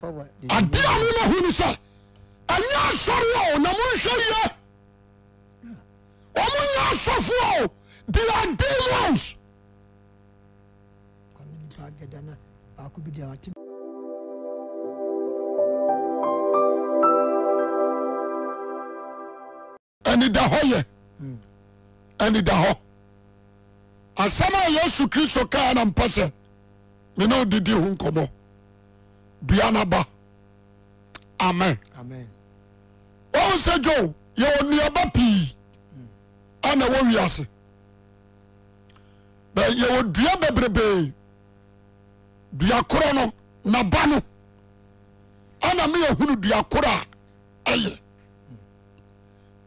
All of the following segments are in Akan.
Adeɛ a mema hu ne sɛ ɛnyɛ asɔre o na monhwɛ yie. Wɔn nyɛ asɔfoɔ o, they are demons. Anidahɔ yɛ anidahɔ. Asɛm a Yesu Kristo kaa na mpɛ sɛ me ne wodidi ho nkɔmmɔ. Dua no aba. Amen. Wɔn sɛ Joe yɛwɔ nnuaba pii a na ɛwɔ wiase. Bɛ yɛwɔ dua bebrebee. Dua korɔ no n'aba no ɛna me yɛhunu dua korɔ a ɛyɛ.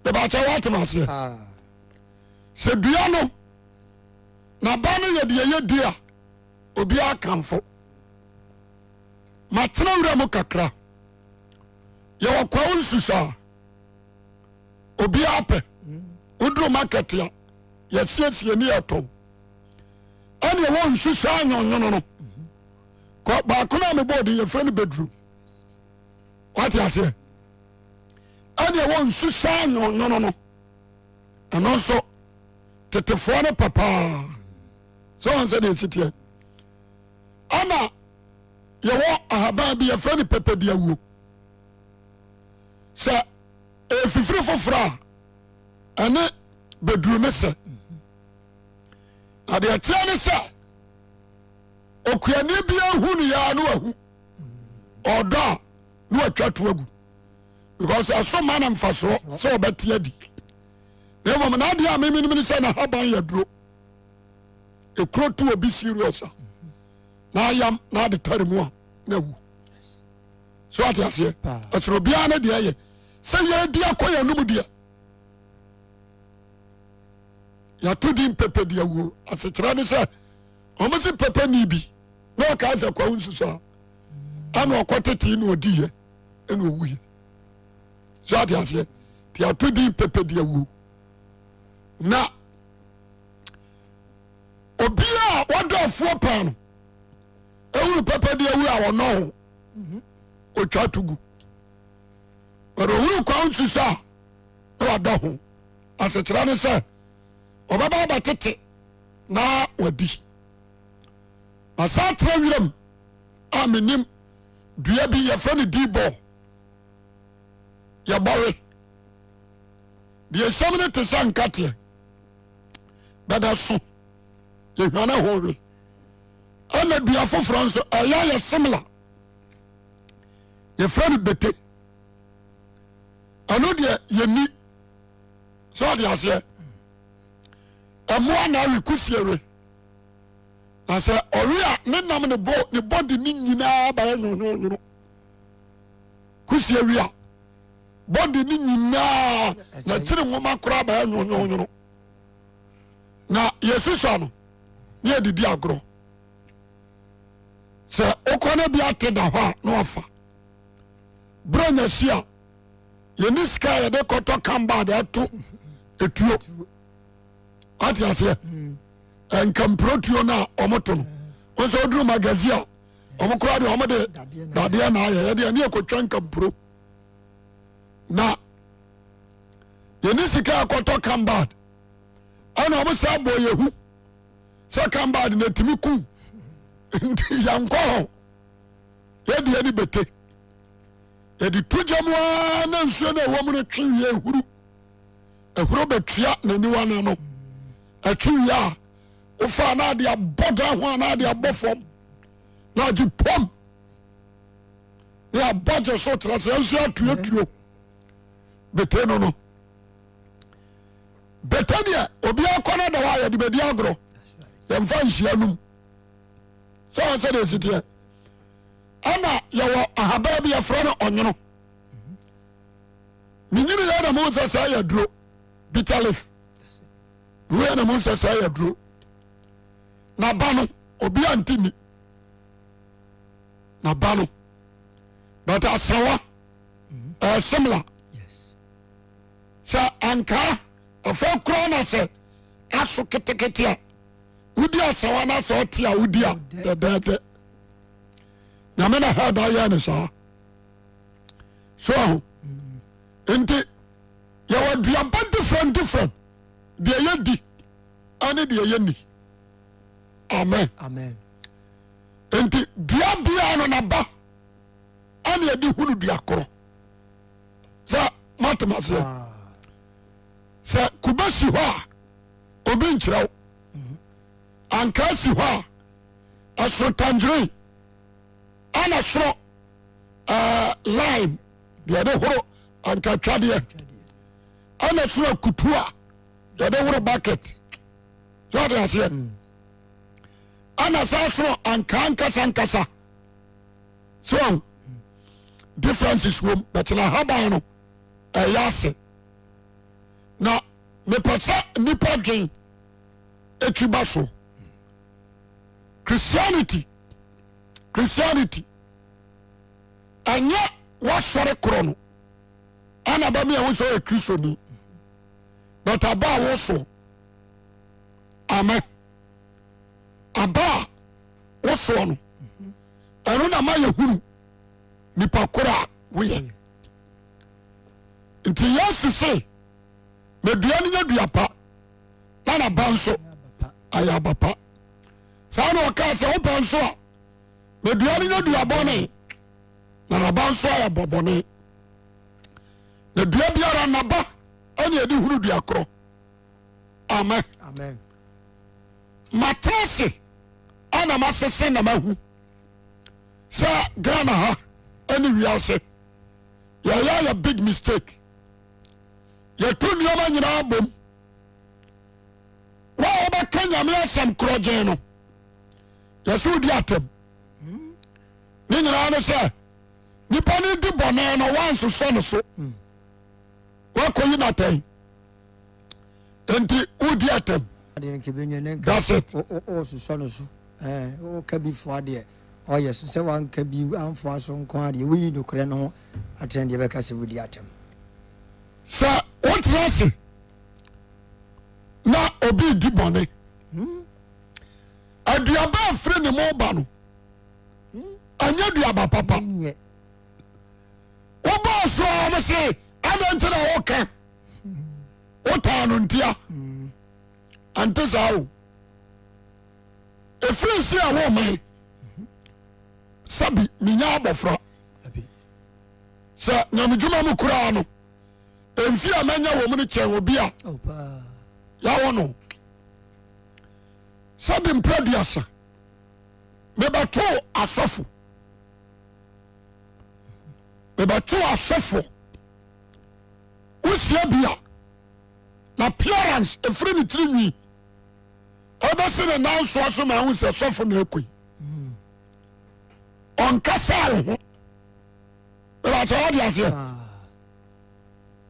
Bɛbɛkyɛ woatem aseɛ. Sɛ dua no n'aba no yɛ deɛ yɛdi a obiara kamfo. Matena wura mu kakra. Yɛwɔ kwawo nsusu a obiara pɛ. Woduru market a yɛsiesie ne yɛtɔn. Ɛne ɛwɔ nsusu anwonwono no. Baako no a mebɔɔ din yɛfrɛ no bɛduru. Wate aseɛ? Ɛne ɛwɔ nsusu anwonwono no. Ɛno nso tetefoɔ no pɛ paa. Sɛ wɔn sɛ deɛ ɛsi teɛ. Ɛna yɛwɔ ahaban bi yɛfrɛ no pɛpɛdiawuo. Sɛ ɛfifiri foforɔ a ɛne bɛduru ne sɛ. Na deɛ ɛteɛ ne sɛ okuani biara hu no yɛa no wahu ɔdɔ a na watwa to agu because ɛso ma no mfasoɔ sɛ ɔbɛte adi na mmom n'adeɛ a memenim ne sɛ n'ahaban yɛ duro ekuro tu obi serious a na ayam na ade tare mu a na awu so ate aseɛ ɛsoro obiara ne deɛ yɛ sɛ yɛdi akɔ yɛn anum deɛ yɛato din pɛpɛ di awuo asekyerɛ ne sɛ wɔn si pɛpɛ ni bi na ɔka sɛ kwawu nsusu a ɛna ɔkɔ tete na ɔdi yɛ ɛna ɔwu yɛ so ate aseɛ te ato din pɛpɛ di awuo na obi a wɔdɔ afuo paa no ehunu pɛpɛ di awu a ɔnɔ ho otwa to gu ɔdɔ ohunu kwan nsusu a na wadɔ ho asekyerɛ ne sɛ ɔbɛba abɛtete na wadi masa atena wiram a menim dua bi yɛfrɛ no dibɔ yɛbɔwe deɛ ɛsiam no te sɛ nkateɛ bɛda so yɛhwane ho we ɛna dua foforɔ nso ɛyɛ yɛ similar yɛfrɛ no bete ɛno deɛ yɛni sɛ ɔde aseɛ ɛmoa na awe kusie we na sɛ ɔwe a ne nam ne bɔ ne bɔdi ne nyinaa bɛyɛ nwonwonwono kusie we a bɔdi ne nyinaa n'akyiri nwoma koraa bɛyɛ nwonwonwono na yɛsusua no ne yɛdidi agorɔ sɛ wokɔ no bi ate da hɔ a na wafa berɛ nya si a yɛne sika a yɛde kɔtɔ kamba de ato etuo ate aseɛ mm. nkampurotuo no a wɔto no wɔn sɛ woduru magazine a wɔn koraa deɛ wɔn de dadeɛ na ayɛ yɛde ɛne ɛkɔtwa nkampuro na yɛne sika akɔtɔ kambad ɛna wɔn sɛ abɔ yɛ hu sɛ kambad na ɛtumi ku nti yɛnkɔ hɔ yɛdeɛ ne bɛte yɛde to gya mu ara na nsuo no ɛwɔ mu no twe wie ehuru ehuro bɛtua n'aniwa no ano ɛtwe wie a wofa na ade abɔ dan ho anaa ade abɔ fam na agye pɔm ne abɔ gye so kyerɛ sɛ nso atuatuo bete no no bete deɛ obiara kɔ no da hɔ a yɛde bɛdi agorɔ yɛmfa nhyia nom sɛ wɔn sɛ deɛ ɛsi teɛ ɛna yɛwɔ ahabaa bi yɛfrɛ no ɔnwono menyini yɛ na mo sɛ sɛ yɛ duro bitter leaf wei na mo sɛ sɛ yɛ duro na ba no obi a nti ni na ba no but asawa ɛyɛ similar sɛ ankaa afei koraa na sɛ aso ketekete a wodi asawa na sɛ ɔte a wodi a dɛdɛɛdɛ nyame na hɛda yɛ no saa. So ahu nti yɛwɔ aduaba different different deɛ yɛdi ɛne deɛ yɛni. Amen. Amen. Nti dua biara no naba ɛne yɛde hunu dua korɔ. Sɛ moatem aseɛ ah. sɛ kube si hɔ a obi nkyerɛ wo mhm. ankaa si hɔ a ɛsoro tangerine ɛna soro ɛɛ lime deɛ yɛde horo ankatwadeɛ ɛna soro akutu a yɛde horo bucket yɛde aseɛ mm. ɛna saa soro ankaa nkasa nkasa so mm. differences wom bɛtena haban no ɛyɛ ase na mepɛ sɛ nipa dwen etwi ba so Christianity Christianity ɛnyɛ wasɔre korɔ no ɛna bɛmi ɛho sɛ ɔyɛ Kristoni but aba a wosoɔ amen aba a wosoɔ no ɛno na ma yɛhunu nipa korɔ a woyɛ nti Yesu se na dua no nyɛ dua pa na naba nso ayɛ aba pa saa na ɔkaa sɛ wopɛ nso a na dua no nyɛ dua bɔne na naba nso ayɛ ba bɔne na dua biara naba ɛne ɛde hunu dua korɔ amen matena ase ana masese na mahu sɛ Ghana ha ɛne wiase yɛyɛ yɛ big mistake yɛto nneɛma nyinaa bom wo a wobɛka nyame asɛm korɔgyen no yɛsɛ wodi atam ne nyinaa ne sɛ nipa no di bɔne no woansosɔ no so woakɔyi no atɛn nti wodi atam that's it wososɔ no so woka bi foa deɛ ɔyɛ so sɛ wanka bi amfoa so nko adeɛ woyi nokorɛ no ho atɛn deɛ bɛka sɛ wodi atam Sɛ wotena ase na obi di bɔne, aduaba a firi ne mu ba no, ɛnyɛ aduaba papa. Wobɔɔ so a wɔn se adɛn nti na woka wotaa no ntia ɛnte saa o. Ɛfiri si a wɔman sɛbi menya abɔfra sɛ nyamedwuma mu koraa no mfi a manya wɔ mu no kyɛn obi a yɛawɔ no sɛbi mpɛ aduasa mebɛtoo asɔfo mebɛtoo asɔfo wohyia bi a na appearance ɛfiri ne tiri nwi ɛbɛsi ne nansoa so ma ahu sɛ sɔfo na ɛkɔi ɔnkasa wo ho bɛbɛkyɛ wode aseɛ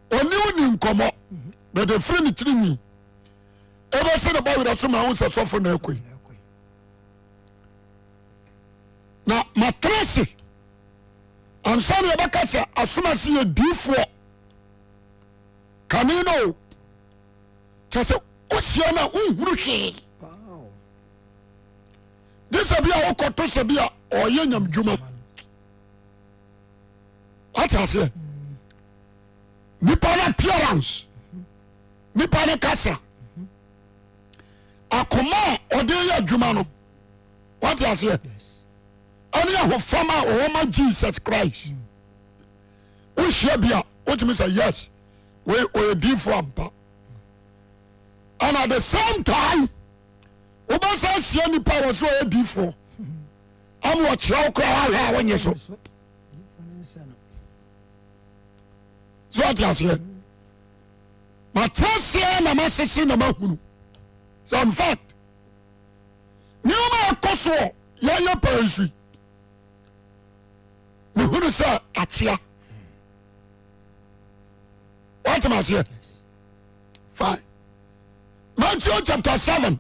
ɔne wo ni nkɔmmɔ but ɛfiri ne tiri nwi ɛbɛsi ne bɔwerɛ so ma wo sɛ sɔfo na akoi na matena ase ansa ne yɛbɛka sɛ asomase yɛ diifoɔ kane no o kyɛ sɛ wohyia no a wonhunu hwee gye sɛ bi a wokɔto sɛ bi a ɔyɛ nyamdwuma wate aseɛ nipa no appearance nipa no kasa akoma a ɔde yɛ adwuma no wate aseɛ ɛne ahofama a ɔwɔ ma Jesus Christ wohyia bi a wotumi sɛ yes wei ɔyɛ diifo ampa and at the same time wobɛsɛ ahyia nipa a wɔsɛ ɔyɛ diifoɔ ama ɔkyerɛ wo koraa wahwɛ a wonye so so ɔte aseɛ mate aseɛ na masese na mahunu so in fact nneɛma a ɛkɔ soɔ yɛyɛ paa nso yi mehunu sɛ akyea woatem aseɛ fine Matthew chapter 7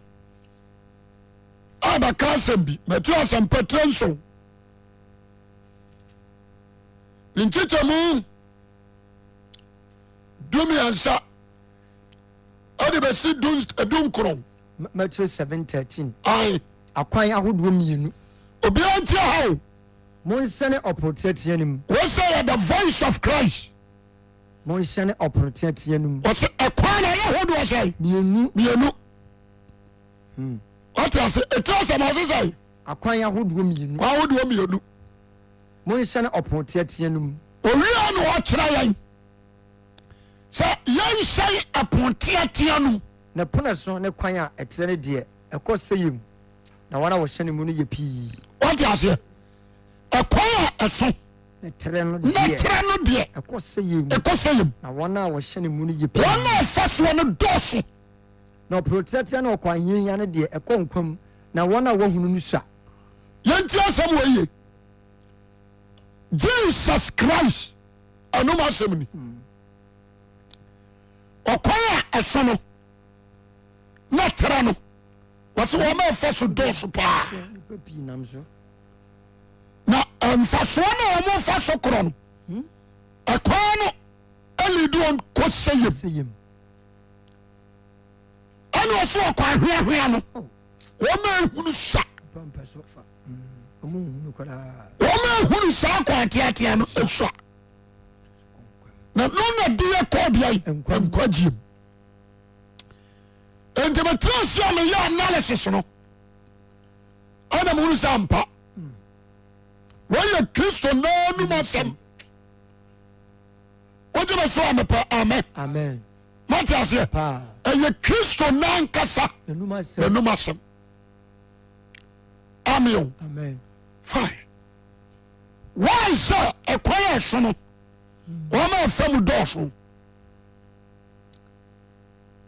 a bɛka asɛm bi Matthew asɛmpa tire nson ne nkyekyɛmu dumiɛnsa ɛde bɛsi dunkron. Matthew 7:13. Aye. Akwan ahodoɔ mmienu. Obiara nti aha o. Monhyɛne ɔpono teatea no mu. Wei sɛ yɛ the voice of Christ. Monhyɛne ɔpono teatea no mu. Ɔsɛ ɛkwan na ɛyɛ hodoɔ sɛn? Mmienu. Mmienu. Ɔte ase ɛti asɛm ɔse sɛn? Akwan ahodoɔ mmienu. Kwan ahodoɔ mmienu. Monhyɛne ɔpono teatea no mu. Owia na ɔkyerɛ yɛn sɛ yɛnhyɛn ɛpono teatea no mu. Na pono ɛso ne kwan a ɛtrɛ no deɛ, ɛkɔ sɛeɛ mu, na wɔn a wɔhyɛne mu no yɛ pii. Wate aseɛ? Ɛkwan a ɛso na ɛtrɛ no deɛ, ɛtrɛ no deɛ, ɛkɔ sɛeɛ mu, ɛkɔ sɛeɛ mu, na wɔn a wɔhyɛne mu no yɛ pii. Wɔn a ɛfa soɔ no dɔɔso. Na ɔpono teatea ne ɔkwan hiahia no deɛ, ɛkɔ nkwa mu, na wɔn a wɔahunu no sua. Yɛntie asɛm wɔ yie. Jesus Christ ɛnom asɛm ni. Ɔkwan a ɛso no na ɛtrɛ no, wɔsɛ wɔn a ɛfa so dɔɔso paa. Na mfasoɔ no a wɔn fa so korɔ no, ɛkwan no ɛlidi wɔn kɔ sɛyɛm. Ɛna ɔso ɔkwan hweahwea no, wɔn a ehunu sa. Wɔn a ehunu saa kwan teatea no esua. Na no na de yɛ kɔɔ deɛ nkwagyeɛ mu. Nti metra ase a meyɛ analysis no ɛna mehunu sɛ ampa wɔyɛ Kristo naanum asɛm. Wogye me so a mepɛ amen. Mate aseɛ? Ɛyɛ Kristo nankasa n'anum asɛm. Amen o. Fine. Why sɛ ɛkwan a ɛso no wɔn a ɛfa mu dɔɔso.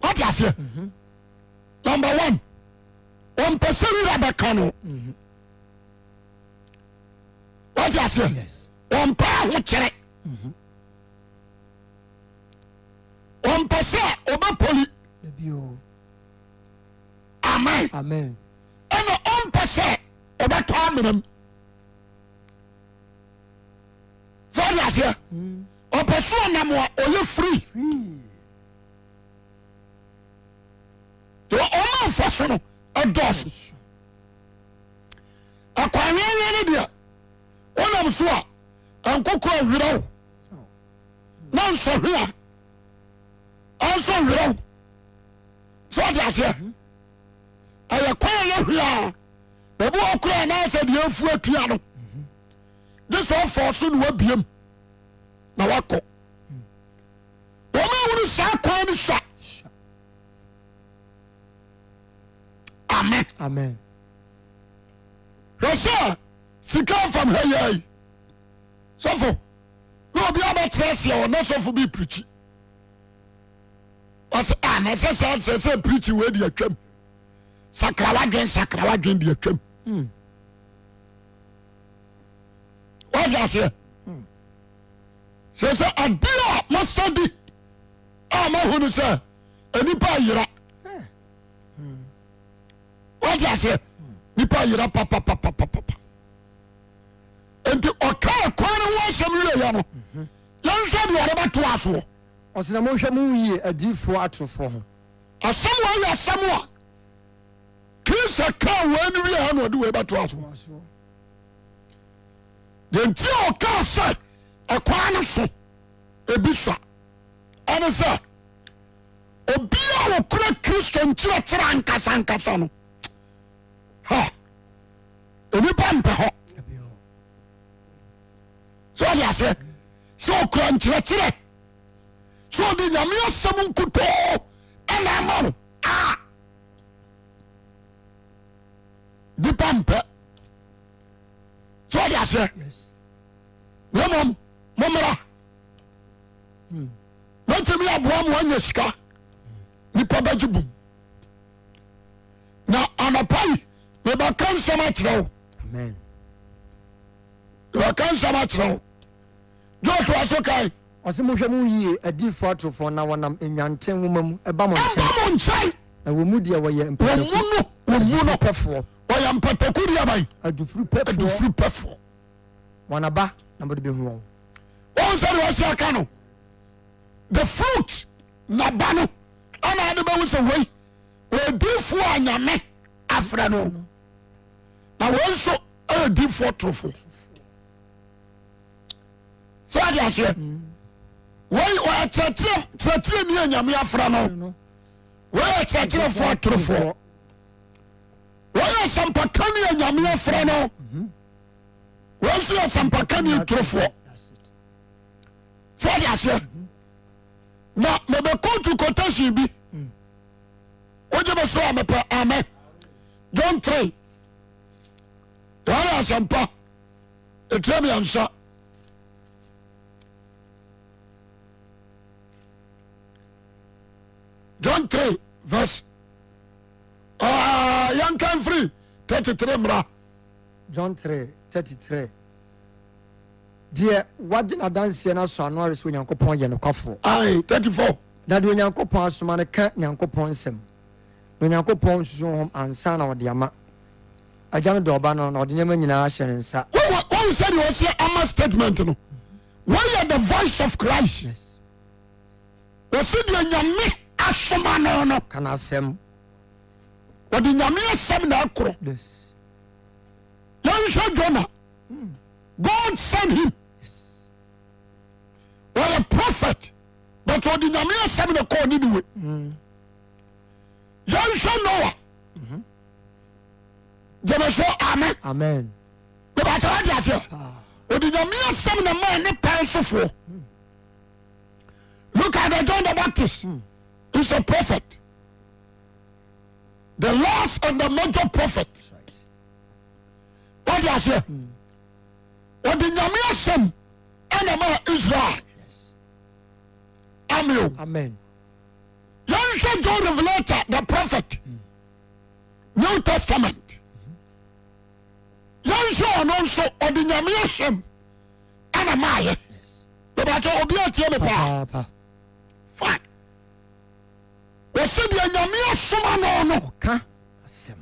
Wate aseɛ? Mhm. Number one, ɔmpɛ sɛ wura bɛka no. Mhm. Wate aseɛ? Ɔmpɛ ahokyerɛ. Mhm. Ɔmpɛ sɛ ɔbɛpoli. Amen. Ɛna ɔmpɛ sɛ ɔbɛtɔ amena mu. Sɛ ɔde aseɛ ɔpɛ so ɔnam a ɔyɛ free. Ɔma nfa so no ɛdɔɔso. Akwanhwɛhwɛ no deɛ wonam so a nkokɔ werɛ wo na nsɔhwe a ɛnso werɛ wo. Sɛ ɔde aseɛ ɛyɛ kwan a yɛhwe a baabi wɔ koraa anaasɛ deɛ afu atua no gye sɛ ɔfɔɔ so na wabiem na wakɔ. Wɔn a wɔn saa kwan no sua. Amen. Amen. Hwɛ sɛ sika fam ha yɛ yi sɔfo na obi abɛkyerɛ aseɛ wɔ na sɔfo bi pirikyi ɔsɛ a na sɛ sɛ sɛ sɛ pirikyi wei di atwam sakra wadwen sakra wadwen di atwam wɔte aseɛ sɛ sɛ adeɛ a masa di a mahu no sɛ nnipa ayera wɔte aseɛ nnipa ayera papapapapapa nti ɔkaa kwan no ho asɛm wieɛ no yɛnhwɛ deɛ ɔde bɛtoa soɔ. Ɔse na monhwɛ mo ho yie adiyifoɔ atorofoɔ ho. Asɛm wei yɛ asɛm a Kristo kaa wei no wieɛ na ɔde wei bɛtoa soɔ. Deɛ nti a ɔkaa sɛ ɛkwan no so ebi sua ɛne sɛ obiara a ɔkura Kristo nkyerɛkyerɛ ankasa ankasa no ha nnipa mpɛ hɔ sɛ ɔde aseɛ sɛ ɔkura nkyerɛkyerɛ sɛ ɔde nyame asɛm nkutoo ɛna ama wo a nipa mpɛ sɛ ɔde aseɛ na mmom mommra mɛtumi aboa mo anya sika nipa bɛgye bum na anɔpa yi mebɛka nsɛm akyerɛ wo mebɛka nsɛm akyerɛ wo Joshua so kae Ɔse monhwɛ mo ho yie adiyifoɔ atorofoɔ na wɔnam nnwanten nwoma mu ba mo nkyɛn. Ɛba mo nkyɛn. Na wɔn mu deɛ wɔyɛ Wɔn mpataku mu no, wɔn mu no, adufurupɛfoɔ. wɔyɛ mpataku deɛ aban. Adufurupɛfoɔ. Adufurupɛfoɔ. Wɔn aba na mode bɛhu wɔn. Wɔn sɛ deɛ wɔsi aka no, the fruit n'aba no ɛna ade bɛhu sɛ wei wɔyɛ diifoɔ a Nyame afrɛ no, na wei nso ɛyɛ diifoɔ torofoɔ. Sɛ wate aseɛ? Wei ɔyɛ kyerɛkyerɛ kyerɛkyerɛ ni a Nyame afra no. Wei yɛ kyerɛkyerɛfoɔ atorofoɔ. Wei yɛ asɛmpakani a Nyame afra no. Wei nso yɛ asɛmpakani torofoɔ. Sɛ wate aseɛ? Na mebɛkɔtu quotation bi. Wogye me so a mepɛ amen. John 3. Yohane asɛmpa ɛtira mmiɛnsa. John 3 verse uh, yɛnka mfiri 33 mmra. John 3 33 Deɛ wagye n'adanseɛ no asɔ ano ahwɛ sɛ Onyankopɔn yɛ nokwafoɔ. Aye, 34. Na deɛ Onyankopɔn asoma no ka Nyankopɔn nsɛm, na Onyankopɔn nsusu honhom ansa na ɔde ama. Agya no dɔ Ɔba no, na ɔde nneɛma nyinaa ahyɛ ne nsa. Wohu sɛdeɛ ɔsi ama statement no? Wɔyɛ the voice of Christ. Yes. Wɔsi deɛ Nyame asoma no no. Ka n'asɛm. Wɔde Nyame asɛm na ɛkorɔ. Yes. Yɛnhwɛ Jonah. God send him. Yes. Wɔyɛ prophet but ɔde Nyame asɛm na ɛkɔɔ Ninewe. Yɛnhwɛ Noah. Gyeme so amen. Amen. Bɛbɛkyɛ wate aseɛ. Ɔde Nyame asɛm na maa ne pɛn sofoɔ. Look at the John the Baptist. He's a prophet. The last and the major prophet. Wate aseɛ. Ɔde Nyame asɛm ɛna maa Israel. Amen o. Amen. Yɛnhwɛ John Revelator the prophet. New Testament. Yɛnhwɛ ɔno nso ɔde Nyame asɛm ɛna maayɛ. Bɛbɛkyɛ obi atie me paa. Papaapa. Fine. Wɔsɛ deɛ Nyame asoma no no. Ɔka asɛm.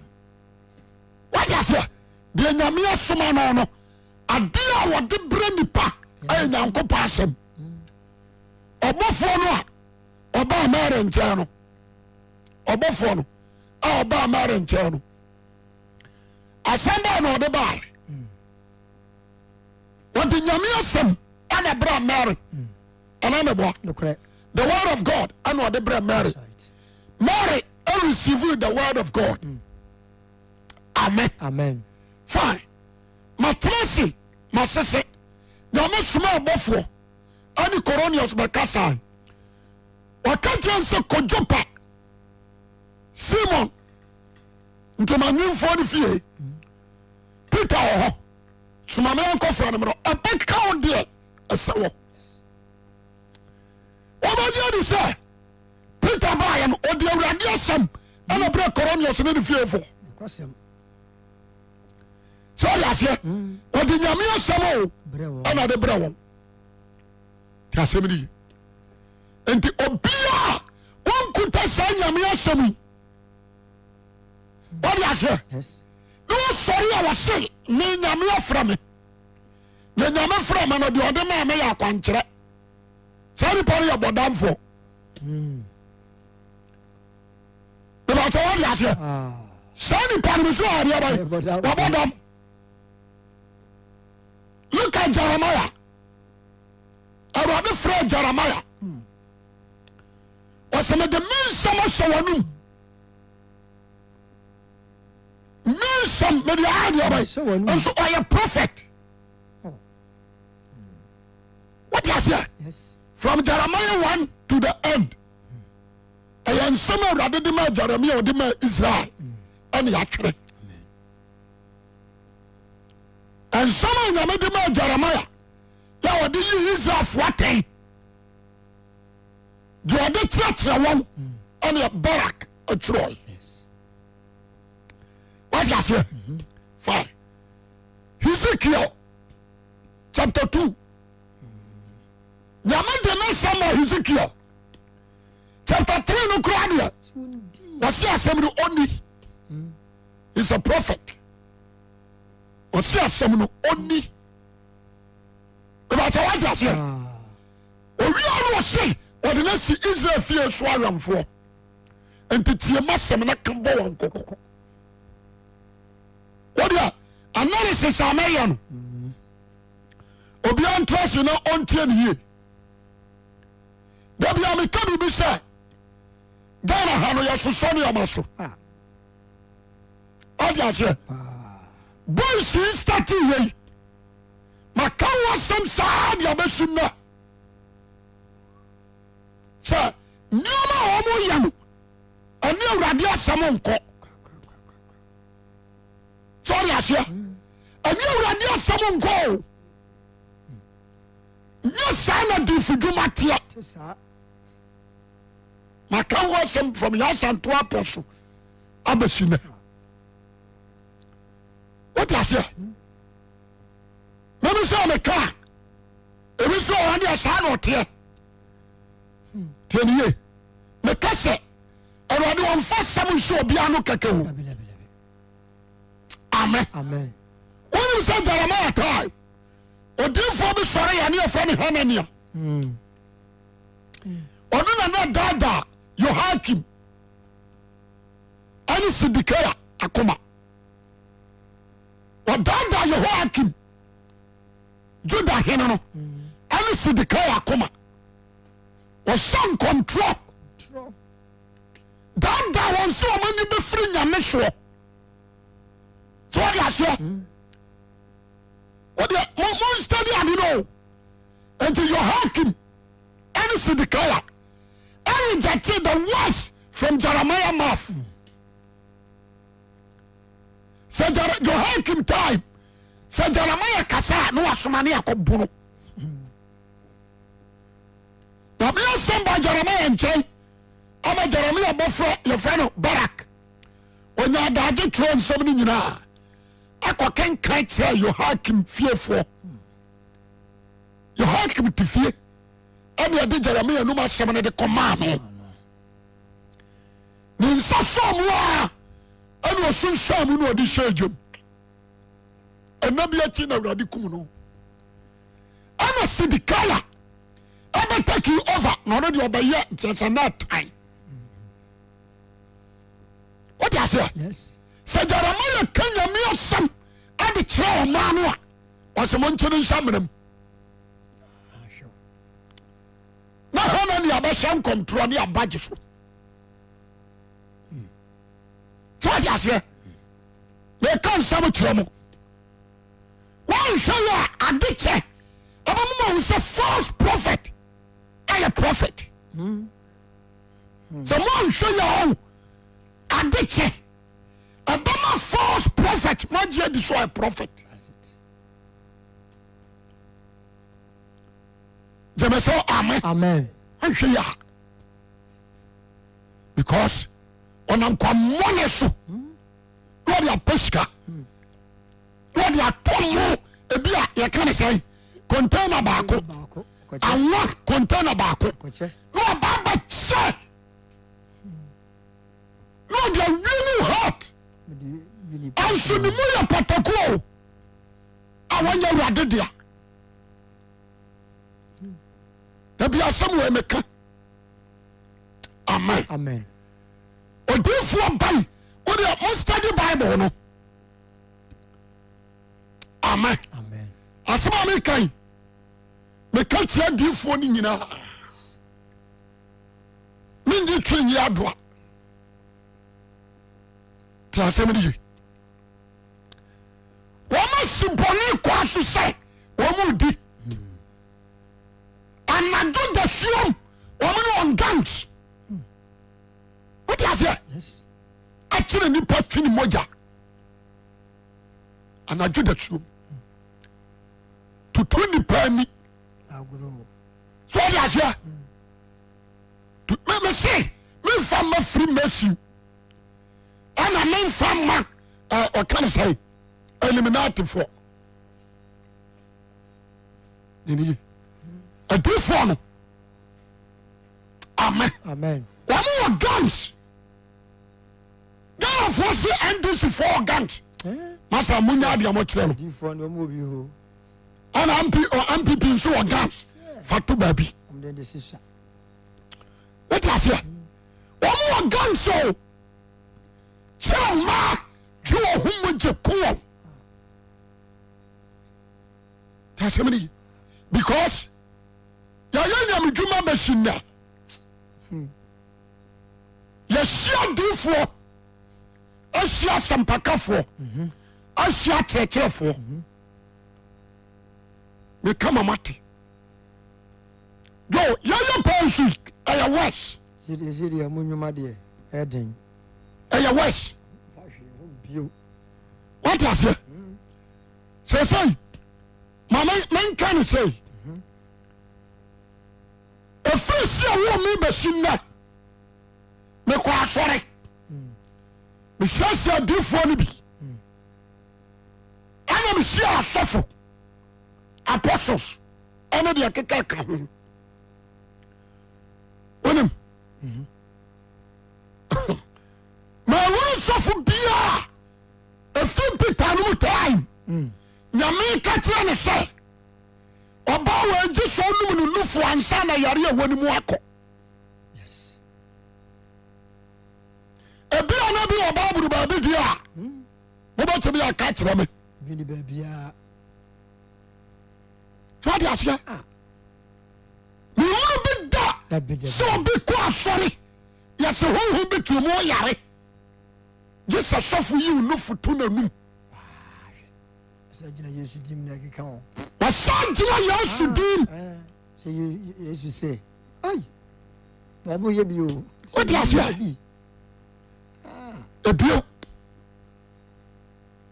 Wate aseɛ? Deɛ Nyame asoma no no, adeɛ a wɔde brɛ nipa ɛyɛ Nyankopɔn asɛm. Ɔbɔfoɔ no a ɔbaa Mary nkyɛn no, ɔbɔfoɔ no a ɔbaa Mary nkyɛn no, asɛm bɛɛ na ɔde baeɛ. Wɔde Nyame asɛm ɛna brɛ Mary. Ɛna meboa. Nokorɛ. The word of God ɛna ɔde brɛ Mary. Right. Mary received the word of God. Amen. Amen. Fine. Matena ase masese. Nyame soma ɔbɔfoɔ ɛne Coronius bɛkasae. Ɔka kyerɛ no sɛ kɔ Joppa Simon ntomanwemfoɔ no fie. Peter wɔ hɔ. Soma me ankɔfrɛ no mmerɛ. Ɔbɛka wo deɛ ɛsɛ wɔ. Wobɛgye adi sɛ Peter baeɛ no ɔde Awurade asɛm ɛna berɛ Coronius ne ne fiefoɔ. Nokwasɛm. Sɛ ɔyɛ aseɛ ɔde Nyame asɛm o Brɛ wɔn. ɛna de brɛ wɔn. Te asɛm no ye. Nti obiara a ɔnkuta saa Nyame asɛm yi ɔde aseɛ Yes. na ɔsɔre a ɔse me Nyame afrɛ me na Nyame frɛ me no deɛ ɔde maa me yɛ akwankyerɛ. Saa nipa no yɛ bɔdamfoɔ. Bɛbɛkyɛ wɔde aseɛ. Ah. Saa nipa no mesɛ ɔdeɛ bɛyɛ Ɔyɛ bɔdamfoɔ. wabɔ dam. Look at Jeremiah. Awurade frɛ Jeremiah. Ɔsɛ mede me nsɛm ahyɛ w'anom. Me nsɛm mede ayɛ deɛ bɛyɛ. Ahyɛ w'anom. Nso ɔyɛ prophet. Wote aseɛ? Yes. From Jeremiah 1 to the end. Ɛyɛ nsɛm a Awurade de maa Jeremiah ɔde maa Israel ɛne atwerɛ. Nsɛm a Nyame de maa Jeremiah yɛ ɔde yi Israelfoɔ atɛn deɛ ɔde kyerɛkyerɛ wɔn ɛne Barak atwerɛe. Yes. Wate aseɛ? Fine. Hezekiel chapter 2 Nyame de ne nsɛm ma Hezekiel chapter 3 no koraa deɛ wɔsi asɛm no ɔni is a prophet wɔsi asɛm no ɔni ìbàtà wate aseɛ owia no ɔse ɔde no asi Israel fie so awɛmfoɔ nti tie ma sɛm no ka bɔ wɔn kɔkɔ wodeɛ analysis a mɛyɛ no. Obiara ntra ase na ɔntie ne yie. Dabi a meka biribi sɛ Ghana ha no yɛsosɔ nneɛma so. Ah. Ɔde aseɛ. Boys yi start yei. Maka ho asɛm saa de abɛsi nnɛ. Sɛ nneɛma a wɔyɛ no ɛne Awurade asɛm nkɔ. Sɛ ɔde aseɛ. Ɛne Awurade asɛm nkɔ o. Nyɛ saa na difodwuma teɛ. Maka ho asɛm from Yasanto apɔ so abɛsi nɛ. Wote aseɛ? Meme sɛ meka a ebi sɛ ɔha deɛ saa na ɔteɛ. Tie ne yie. Meka sɛ Awurade ɔmfa sɛm nhyɛ obiara no kɛkɛ o. Amen. Wonim sɛ Jeremiah time odiifoɔ bi sɔre yɛ ne yɛfrɛ no Hanania. Ɔno na na daadaa Yehoiakim ɛne Sidikia akoma. Ɔdaadaa Yehoiakim Juda hene no ɛne Sidikia akoma. Ɔhyɛ nkɔmtorɔ daadaa wɔn sɛ wɔn ani bɛfiri nyame soɔ. Sɛ wɔde aseɛ wɔde mo mo nstadi ade no o. Nti Yehoiakim ɛne Sidikia ɛrejected the words from Jeremiah mouth. Sɛ Jehoiakim time sɛ Jeremiah kasa a na wasoma ne akɔbo no. Nyame asɛm ba Jeremiah nkyɛn ama Jeremiah bɔfrɛ yɛfrɛ no Barak. Ɔnya adagye twerɛ nsɛm no nyinaa akɔ kenkan kyerɛ Yehoiakim fiefoɔ. Yehoiakim te fie ɛna ɛde Jeremia anum asɛm no de kɔmaa no. Ne nsa sɔɔ mu a ɛna ɔsunsuan mu na ɔde hyɛ gyam. Ɛna bi akyi na Awurade kum no. Ɛna Sidikaya ɛbɛtaki over na ɔno deɛ ɔbɛyɛ nkyɛnsɛ na ɛtan. Wote aseɛ? Sɛ Jeremia ka Nyame asɛm ɛde kyerɛ ɔman no a ɔsɛ monkye no nhyɛ amena mu. Na Hanani abɛhyɛ nkɔmtorɔ ne abagye so. Sɛ wote aseɛ? Meka nsɛm kyerɛ mo. Woanhwɛ yɛ a ade kyɛ ɛbɛma mo ahu sɛ false prophet ɛyɛ prophet. Sɛ moanhwɛ yɛ ɔho ade kyɛ ɛbɛma false prophet moagye adi so ɔyɛ prophet. Gyeme sɛ amen. Amen. Woanhwɛ yɛ a because ɔnam kwammɔne so na ɔde apɛ sika na ɔde atɔ mo ebi a yɛka ne sɛn container baako anwa container baako na ɔba abɛkyɛ na ɔde awie ne heart ɛnso ne mu yɛ pataku o a wɔnyɛ awurade dea dabi asɛm wɔ meka amen amen odiifoɔ bai wodeɛ mo study bible no amen amen asɛm a meka yi meka tia diifoɔ no nyinaa mengye twe nyi adoa te asɛm no ye wɔn asi bɔne kwan so sɛ wɔn di anadwo dasuom wɔn ne wɔn gangs wote aseɛ akyerɛ nipa twe ne mogya anadwo dasuom tutu nipa ani so wote aseɛ mese memfa mma firi mason ɛna memfa mma ɔka ne sɛ eliminatifoɔ nini adiifoɔ no amen amen wɔn wɔ gangs Ghanafoɔ se NDC foɔ wɔ gangs masa mo nya adeɛ mo kyerɛ no adiifoɔ no wɔn wɔ bi hɔ ɛna MP MPP nso wɔ gangs fa to baabi wɔn de de sisa wote aseɛ wɔn wɔ gangs o kyerɛ mmaa twe wɔn ho mogya ku wɔn asɛm no yi. Because yɛyɛ nyamedwuma bɛsi nnɛ. Yɛhyia adiifoɔ, ahyia asɛmpakafoɔ, ahyia akyerɛkyerɛfoɔ. Meka ma mate. Yo, yɛyɛ paa nso yi, ɛyɛ worse. Sɛdeɛ mo nnwuma deɛ ɛyɛ den. Ɛyɛ worse. Wate aseɛ? Sɛsɛi, ma menka ne sɛi. Ɛfiri si a wɔ me bɛsi nnɛ, mekɔ asɔre, mehyiahyia adiifoɔ no bi, ɛna mehyia asɔfo, apostles, ɛne deɛ keka ka ho. Wonim, mahunu sɔfo biaa ɛfiri Peter no mu time Nyame ka kyerɛ no sɛ ɔbaa wɔ agye sɛ ɔnum ne nufoɔ ansa na yare a ɛwɔ ne mu akɔ. Ebi a na bi wɔ Bible baabi deɛ a mobɛtumi aka kyerɛ me. Wade aseɛ mehunu bi da sɛ obi kɔ asɔre yɛsɛ honhom bi tuo mu ɔyare gye sɛ sɔfo yi wo nufu to n'anum. Wɔsan gyina Yesu din na ɛkeka wɔn. Wɔsan gyina Yesu ah, din. Eh, sɛ Yesu sɛ, ai, wɔn yɛ bi o. Wode aseɛ? Ah. Ebio,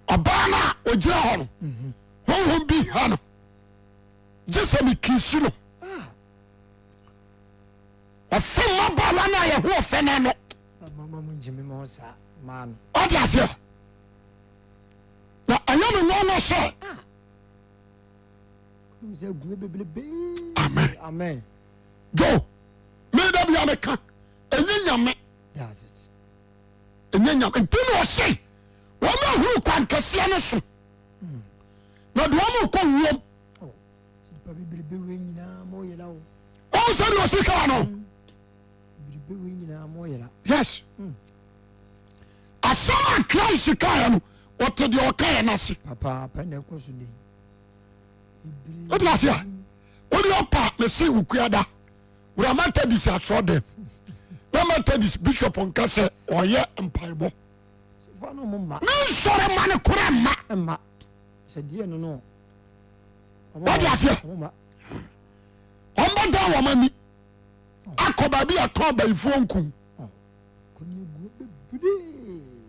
ɔbaa no a ɔgyina hɔ no, mhm. honhom bi ha no, gye sɛ mekisi no. Ah. Ɔfɛ mmabaawa no a yɛho ɔfɛ no ano. Wode aseɛ? Na ɛyɛ me nwanwa sɛ. Amen. Amen. Joe, me da bia meka, ɛnyɛ nyame. Ɛnyɛ nyame. Nti na ɔse, wɔn ahuru kwan kɛseɛ no so. Na de wɔn kɔ wuom. Oh, Wɔn sɛ deɛ ɔsi kaa no. Yes. Mm. Asɛm a Christ kaeɛ no, ɔte deɛ ɔkaeɛ no ase. Papaapa na ɛkɔ so nnɛ yi. Wote ase a, wode ɔpa mese wokuada wura Methodist asɔ dɛm na Methodist bishop nka sɛ ɔyɛ mpaebɔ. Ne nsɔre ma no kora mma. Wote aseɛ? Wɔbɛdan wɔn ani akɔ baabi a tɔn bayifoɔ nkum.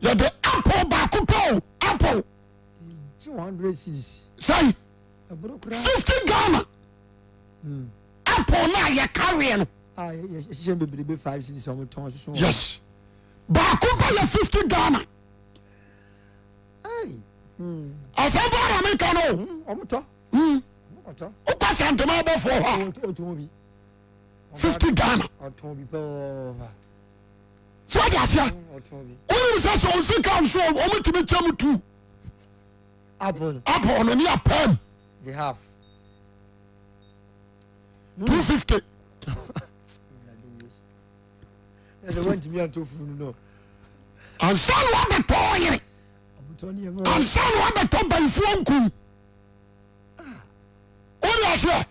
Yɛde apple baako pɛ o apple. Sɛyi 50 Ghana hmm. apple na yɛ kaweɛ no. Yes baako pɛ yɛ 50 Ghana. Asɛm paa na meka no o. Hmm. Wokɔ Santema abɔfoɔ hɔ a 50 Ghana. Sɛ wode aseɛ wonim sɛ sɛ ɔsika nso ɔmotumi kyɛ mu tu apple no ne apam 250 ansa na wabɛtɔ ɔyere ansa na wabɛtɔ bayifoɔ nkum wode aseɛ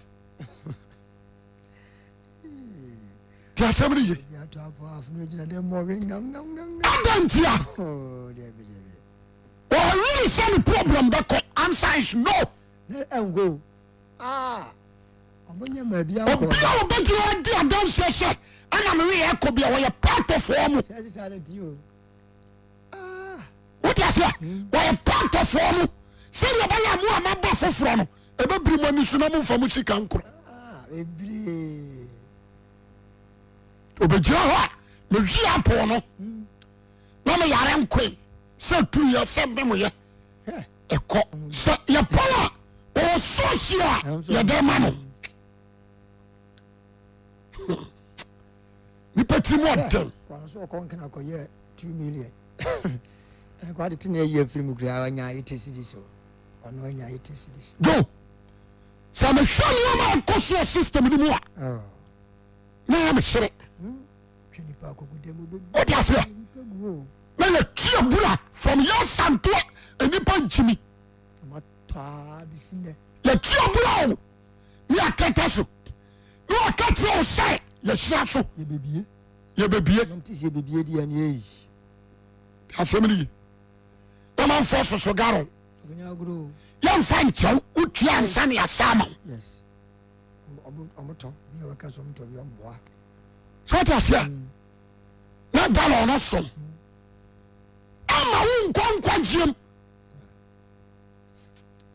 ti asɛm no ye adɛn ntia ɔwere sɛ ne problem bɛkɔ answer is no obi a ɔbɛgyina adi adanseɛ sɛ ɛna meweyɛ ɛkɔ bi a ɔyɛ part of wɔn mu wote aseɛ wɔyɛ part of wɔn mu sɛdeɛ ɛbɛyɛ a mo a maba foforɔ no ɛbɛbiri mo ani so na momfa mo sika nkorɔ obɛgyina hɔ a mewi apoo no na meyare nkoe sɛ tuyɛ sɛ memoyɛ ɛkɔ sɛ yɛpɔn a ɔwɔ sɔɔsi a yɛde ma no nipa tiri mu ɔden. Kwan so ɔkɔ nkena kɔyɛ 2 million ɛnkɔ ade te na ayi afiri mu koraa ɔnya 80 cedis o ɔno anya 80 cedis. Go sɛ mehwɛ nneɛma a ɛkɔ so wɔ system no mu a oh. na yɛ mesere hmm. wote aseɛ na yɛtua bura from yɛ santoa nnipa nkyimi yɛtua bura o. Ne akata so na ɔka kyerɛ wo sɛ yɛhyira so. Yɛbɛbie. Yɛbɛbie. Yɛbɛbie deɛ ne yɛyi. Asɛm no yi. Na manfoɔ soso garo. Yɛmfa nkyɛw wotua ansa ne asa ama wo. Yes. Ɔmotɔ bi a wɔka sɛ ɔmotɔ bi ɔmboa. So ɔte aseɛ na galɔn no so ama wo nkɔ nkwagyeɛm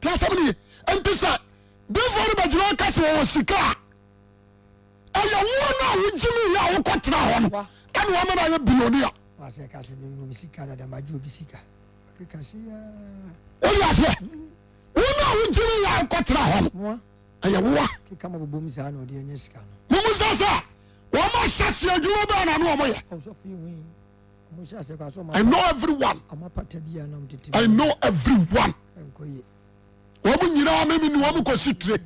te asɛm no ye. Nti sɛ difoɔ no bɛgyina ɔka sɛ wɔwɔ sika a ɛyɛ wo no a wogye me yɛ a wokɔtena hɔ no ɛne wɔma no ayɛ bilionia. Wode aseɛ wo no a wogye me yɛ a wokɔtena hɔ no ɛyɛ woa. Mumu sɛ sɛ wɔn ahyɛ se adwuma bɛɛ na ne wɔn yɛ. I know everyone. I know everyone. Wɔn nyinaa mímí ni wɔn kɔ si tire.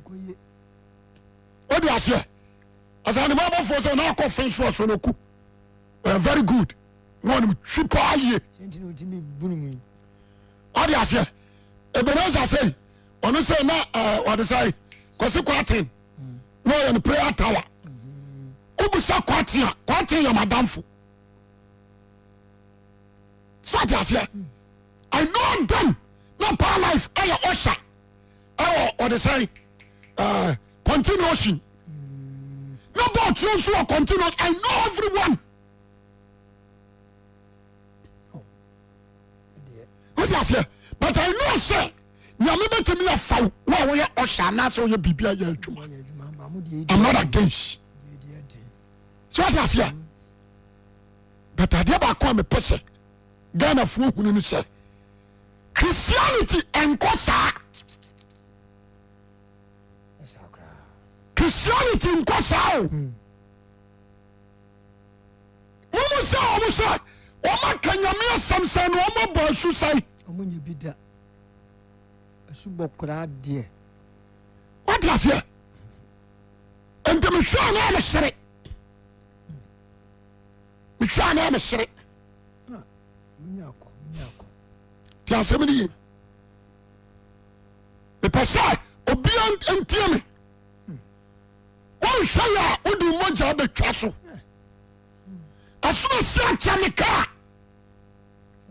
O de aseɛ asanima abɔfoɔ sɛ ɔna akɔ fɛn so aso no ku. Ɔyɛ very good. Na ɔnim twi paa yie. Ɔde aseɛ Ebenezer sɛ ɔno sɛ na ɔde sɛ Kwasi Kwarteng na ɔyɛ no prayer tower. Wobisa Kwarteng a Kwarteng yɛ madamfo. So ate aseɛ I know them na power life ɛyɛ ɔsha ɛwɔ ɔde sɛ ɛɛ continuation na bɔɔl nso wɔ continuation I know everyone. Wote aseɛ? But I know sɛ Nyame bɛtumi afa wo wo a woyɛ ɔhyɛ anaasɛ woyɛ biribi ayɛ adwuma. I'm not against. So wote aseɛ? But adeɛ baako a mepɛ sɛ Ghanafoɔ hunu no sɛ Christianity ɛnkɔ saa. Christianity nkɔ saa o. Hmm. Momu sɛ wɔn sɛ wɔn aka nyame asɛm sɛn na wɔn abɔ asu sɛn. Wɔn nyɛ bi da. Asu bɔ koraa deɛ. Wate aseɛ? Nti mehwɛ a na mesere. Mehwɛ a na mesere. Te asɛm no ye. Mepɛ sɛ obia ntie me. Wonhwɛ yɛ a wode mogya bɛtwa so. Asomasi akyɛ me kaa.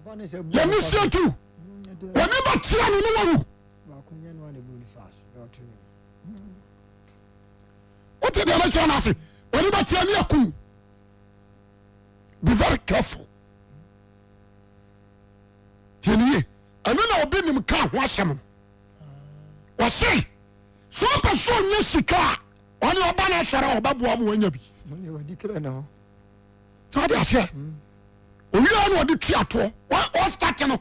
Yɛne sie tu. Wɔne bɛkyea no ne wawu. Wote deɛ mɛkyerɛ no ase. Wɔne bɛkyea ne akum. Be very careful. Tiɛniye. Ɛno na obi nim kaa ho asɛm no. Wɔse sɛ ɔpɛ sɛ ɔnya sika a ɔne ɔba no asɔre a ɔbɛboa ma wanya bi. Sɛ ɔde aseɛ owia na ɔde tua toɔ ɔstate no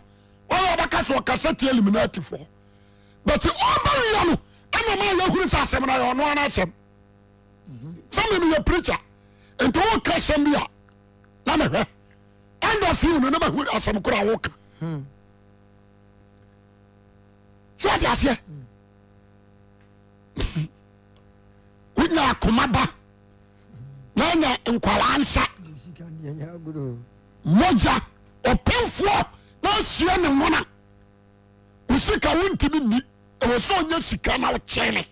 ɔyɛ ɔbɛka sɛ ɔkasa tia eliminatifoɔ but ɔba wia no ɛna ma yɛhunu sɛ asɛm no ayɛ ɔno ara asɛm sɛ me meyɛ preacher nti woka asɛm bi a na mehwɛ end of you no na mahu asɛm koro a woka sɛ ɔte aseɛ wonya akoma ba na anya nkwalaa nsa mogya ɔpemfoɔ na asie ne mona wo sika wontumi nni ɛwɔ sɛ ɔnya sika na wokyɛne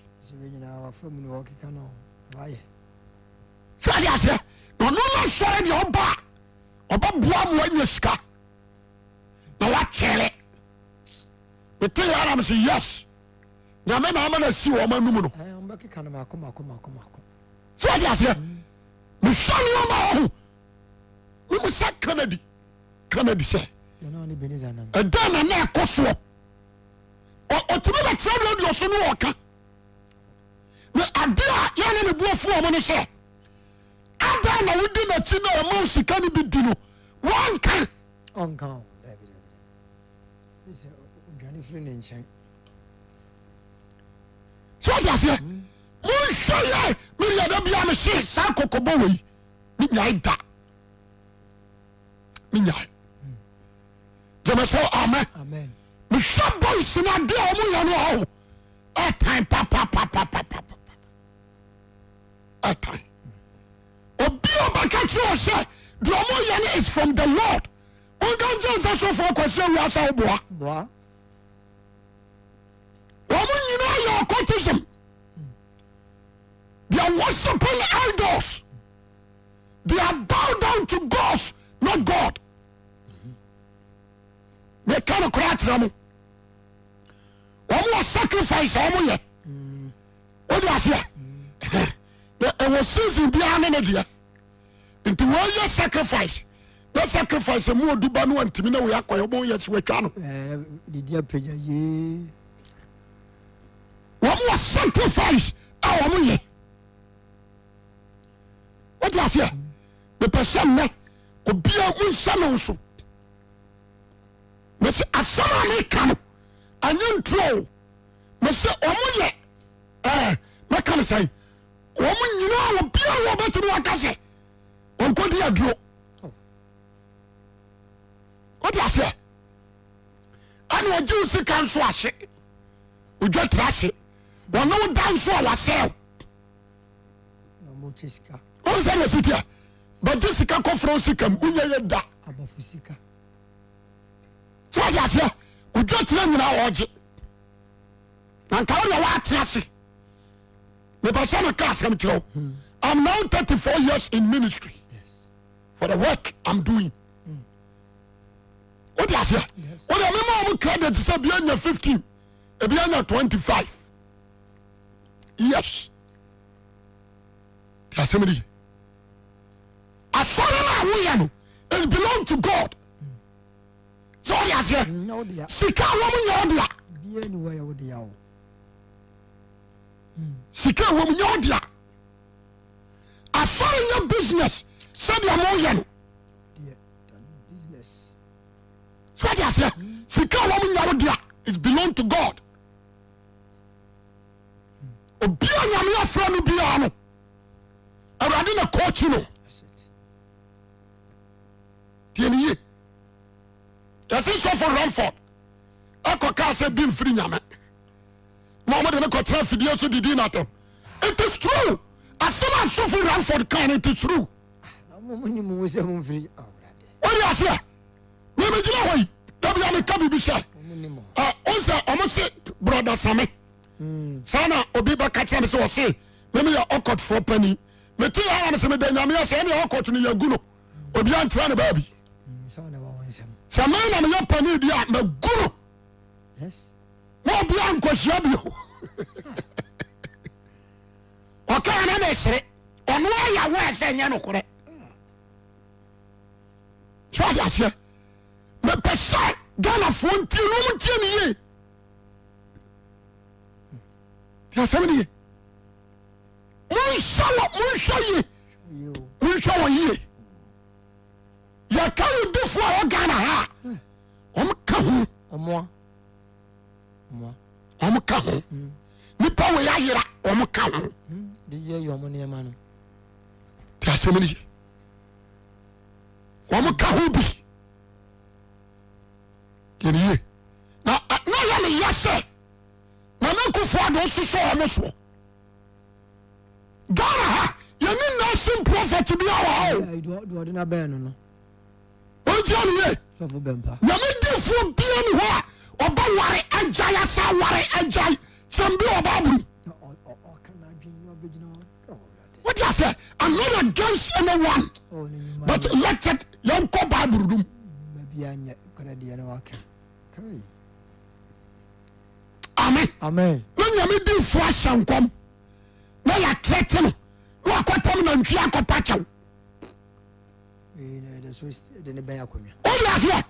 sɛ ɔte aseɛ na ɔno no sɔre deɛ ɔba a ɔbɛboa ma wanya sika na wakyɛle mete yɛ anam sɛ yes nyame na ama no asi wɔn anum no sɛ wate aseɛ mehwɛ nneɛma ɔho memu sɛ Kennedy Kennedy sɛ ɛdɛn na na ɛkɔ soɔ ɔtumi bɛtena radio so ne ɔka na ade a yɛne ne boafu wɔn no sɛ adan na wodi n'akyi na ɔma sika no bi di no wɔnka ɔnka o dabi dabi dabi sɛ odwane firi ne nkyɛn sɛ ɔte aseɛ monhwɛ yɛ medeɛ da bia mehye saa kɔkɔbɔ wei menyae da menyae gyeme sɛ amen mehwɛ boys no adeɛ a ɔmo yɛ no ɔho ɛtan papapapapapa ɛtan obi a ɔbɛka kyerɛ wo sɛ deɛ ɔmo yɛ no is from the Lord wonka nkyɛn sɛ sɔfoɔ akwasi awia sɛ woboa wɔn nyinaa yɛ occultism. They are worshiping idols. They are bow down to gods, not God. Meka no koraa kyerɛ mo. Wɔn wɔ sacrifice a wɔn yɛ. Wode aseɛ? Na ɛwɔ season biara ne ne deɛ. Nti wɔyɛ sacrifice na sacrifice mu odu ba no antimi na wɔyɛ akɔyɛ wɔn yɛ si wɔatwa no. Didi apagya yee. Wɔn wɔ sacrifice a wɔn yɛ. Wote aseɛ? Mepɛ sɛ nnɛ obia nhyɛ no nso. Mese asɛm a meka no ɛnyɛ nturo o. Mese wɔn yɛ ɛɛ mɛka no sɛn wɔn nyinaa obia wɔ bɛtumi aka sɛ wɔnkɔdi aduro. Wote aseɛ? Ɛna ɔgye wo sika nso ahye odwa tira ahye wɔne wo da nso a wasɛe wo sɛ na ɛsi bɛgye sika kɔfrɛ wo sika mu wonyɛ yɛ da sɛ wode aseɛ odwa tira nyinaa ɔgye na nka wodeɛ woate ase mepɛ sɛ meka asɛm kyerɛ wo hmm. I'm now 34 years in ministry for the work I'm doing wode aseɛ wode mema ɔmo credit sɛ bia nya 15 ebi anya 25 years ti asɛm no ye asɔre no a woyɛ no is belong to God sɛ wode aseɛ sika a wɔm nyɛ wodea sika a wɔm nyɛ wodea asɔre nyɛ business sɛdeɛ moyɛ no so wode aseɛ sika a wɔm nyɛ wodea is belong to God obi a nyame afrɛ no biara no awurade na kɔɔkyi no tiɛ ne yie yɛse sɔfo Ramford ɛkɔ kaa sɛ bi mfiri nyame na ɔmode no kɔtena afidie so didi natɛm it is true asɛm a sɔfo Ramford kaa no it is true wode aseɛ memegyina hɔ yi da bia meka biribi sɛ wo sɛ ɔmo se brɔda same hmm. saa na obi bɛka kyerɛ me sɛ ɔse meme yɛ ɔkɔtfoɔ pani mete yɛ ara sɛ meda nyame sɛ ɛne ɔkɔt no yɛagu no obi antra ne baabi hmm, sɛ me na meyɛ pani di a magu no na obi ankɔhyia bio ɔkaa na mesere ɔno ayɛ wo a sɛ nyɛ nokorɛ so ɔde aseɛ mepɛ sɛ Ghanafoɔ ntie na ɔmo ntie ne yie te asɛm ne ye monhwɛ wɔ monhwɛ yie monhwɛ wɔn yie yɛka wo difoɔ a wɔ Ghana ha a wɔn ka ho wɔn ka ho nipa wɔ yɛ ayera wɔn ka ho te asɛm ne ye wɔn ka ho bi yɛn yie na na yɛ ne yɛ sɛ Nana Akufo Addo hyehyɛ wɔn soɔ Ghana ha yɛne nation prophet bi a wɔ ha o. Ɔntia ne yie nyame difoɔ bia ne hɔ a ɔbɛ ware agyae asa ware agyae sɛm bi wɔ Bible mu. Wote aseɛ? I'm not against anyone but let it yɛnkɔ Bible no mu. Amen. Amen. Na nyame difoɔ ahyɛ nkɔm na yɛatrɛte no na wakɔtam nantwie akɔpa kyɛw. Wode aseɛ?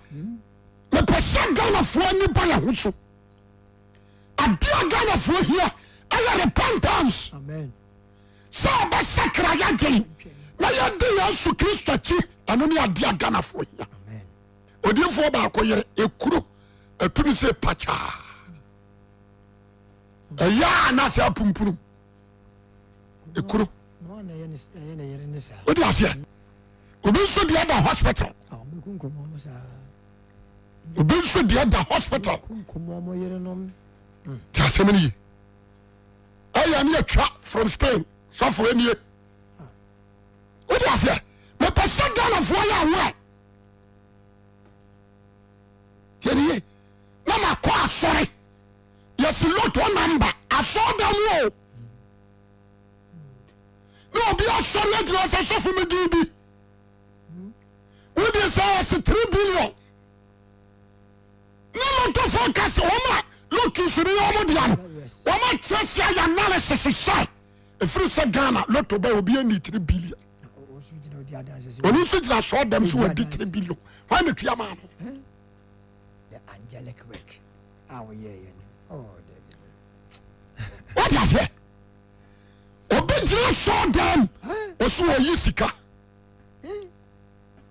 Mepɛ sɛ Ghanafoɔ ani ba yɛ ho so. Adeɛ a Ghanafoɔ hia ɛyɛ repentance. Sɛ ɔbɛsakra yɛadwen na yɛde Yesu Kristo akyi, ɛno ne adeɛ a Ghanafoɔ hia. Odiyifoɔ baako yere ekuro ɛtu ne sɛ pakyaa ɛyɛ a na sɛ apumpunu ekuro wode aseɛ obi nso deɛ da hospital obi nso deɛ da hospital ti asɛm no ye ɛyɛ ne atwa from Spain sɔfo anie wode aseɛ mepɛ sɛ Ghanafoɔ yɛ aware tiɛniye na makɔ asɔre yɛsi lotto number asɔre dɛm o. Na obi asɔre agyina sɛ sɔfo me din bi. Wodi sɛ wɔsi 3 billion. Na lottofoɔ ka sɛ wɔn a lotto so no yɛ wɔn dea no, wɔn akyerɛ sɛ ayɛ analysis sɛ ɛfiri sɛ Ghana lotto ba obi ani 3 billion. Ɔno nso gyina sɔɔ dɛm so wɔdi 3 billion. Hwan na tua maa no? The angelic work a wɔyɛɛyɛ no. Oh, David. Wate aseɛ? Obi gyina sɔɔ dɛm ɔso wɔyi sika.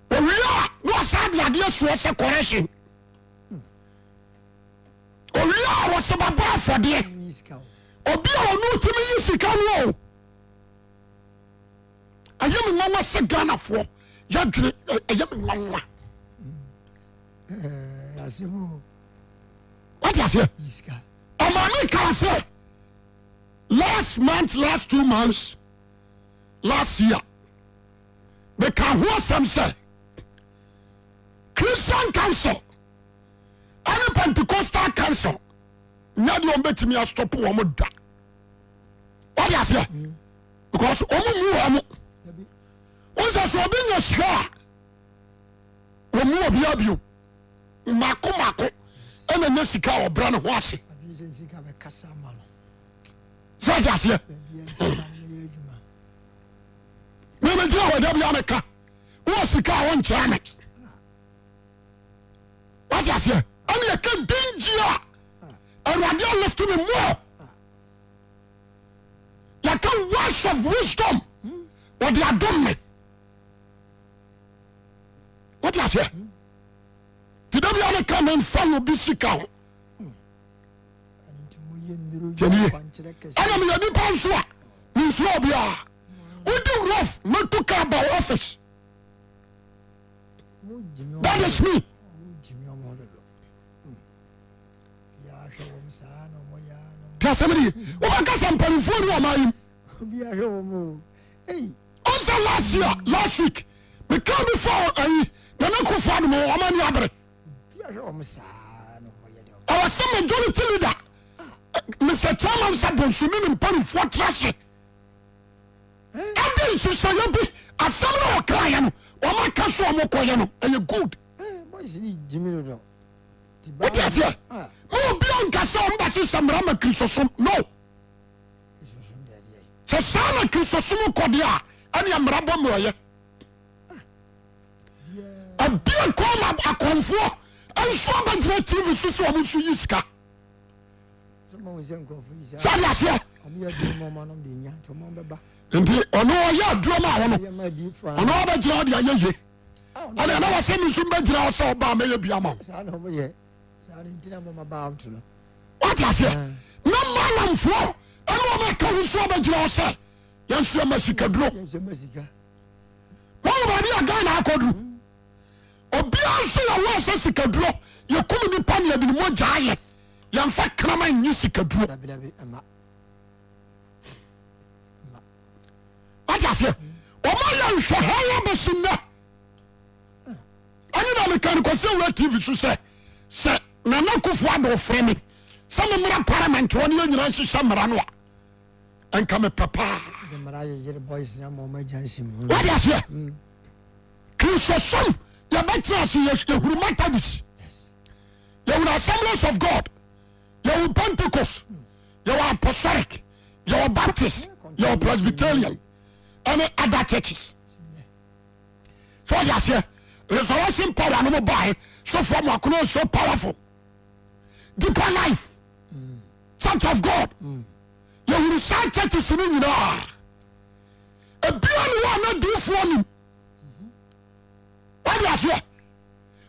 Owie a na ɔsan de adeɛ soɔ sɛ correction. Owie a wɔsɛ bɛbɔ afɔdeɛ. Obi a ɔno tumi yi sika no o. Ɛyɛ me nwanwa sɛ Ghanafoɔ yɛdwene ɛyɛ me nwanwa. Wate aseɛ? Ɔmaame kaa sɛ last month last 2 months last year meka ho asɛm sɛ Christian Council ɛne Pentecostal Council nya deɛ ɔmbɛtumi astɔpo wɔn da. Wate aseɛ? Because wɔn mu wɔn wɔn sɛ sɛ obi nya sika a wɔn mu obiara bio mako mako ɛna nya sika a ɔbrɛ ne ho ase. Sɛ wate aseɛ? Meme gyina hɔ da bia meka wowɔ sika a wonkyɛɛ me. Wate aseɛ? Ɛne ɛka dingyi a Awurade alift me more. Yɛka words of wisdom wɔde adom me. Wate aseɛ? Nti da bia meka memfa obi sika ho. Tiɛniye. Ɛna meyɛ nipa nso a mensuro obiara. Wodi rough mɛtu kaa ba office. That is me. Ti asɛm ni ye. Wobɛka sɛ mpanimfoɔ ni ɔman yi mu. Ɔnsɛ last year last week meka bi fa ayi Nana Akufo Addo wɔn ani abere. Ɛwɔ sɛ majority leader Mr. Chairman sɛ bonsu ne ne mpanimfoɔ tra ase. Ɛde nhyehyɛeɛ bi asɛm na ɔkaeɛ no wɔn aka so wɔn kɔyɛ no ɛyɛ good. Wote aseɛ? Ma obi anka sɛ wɔn ba hyehyɛ mmara ma Kristosom no. Sɛ saa na Kristosom kɔ deɛ a ɛne mmara bɔ mmerɛyɛ. Abie kɔn ma akɔnfoɔ nso abɛgyina TV so sɛ wɔn nso yi sika. Sɛ ade aseɛ. Nti ɔno ɔyɛ aduro ma wɔn ɔno abɛgyina ɔde ayɛ yie. Ɛna ɛna wɔsɛ mi nso mbɛgyina hɔ sɛ ɔbaa mɛyɛ bi ama wo. Wate aseɛ? Na malamfoɔ ɛne wɔn aka ho nso abɛgyina hɔ sɛ yɛn nso yɛma sikaduro. Wɔn baabi a Ghana akɔduru. Obiara nso yɛ wɔ sɛ sikaduro yɛkum nipa ne yɛde ne mogya ayɛ. Yɛmfa kraman nye sikaduro. Wate aseɛ? Wɔn ayɛ nhwɛhɔ yɛ bɛsi nnɛ. Ɛne na meka no Kwasi Awura TV so sɛ sɛ Nana Akufo Addo frɛ me sɛ memmra parliament hɔ ne yɛn nyinaa nhyehyɛ mmara no a nka mepɛ paa. Wate aseɛ? Kristosom yɛbɛtena ase yɛhuru Methodist, yɛhuru Assemblies of God, yɛwɔ Pentecost, yɛwɔ Apostolic, yɛwɔ Baptist, yɛwɔ Presbyterian ɛne other churches. So ɔde aseɛ resurrection power no mo bae sofoɔ mo akono is so powerful deeper life church of God yɛhuru saa churches no nyinaa ebia ne wɔ na diifoɔ nim ɔde aseɛ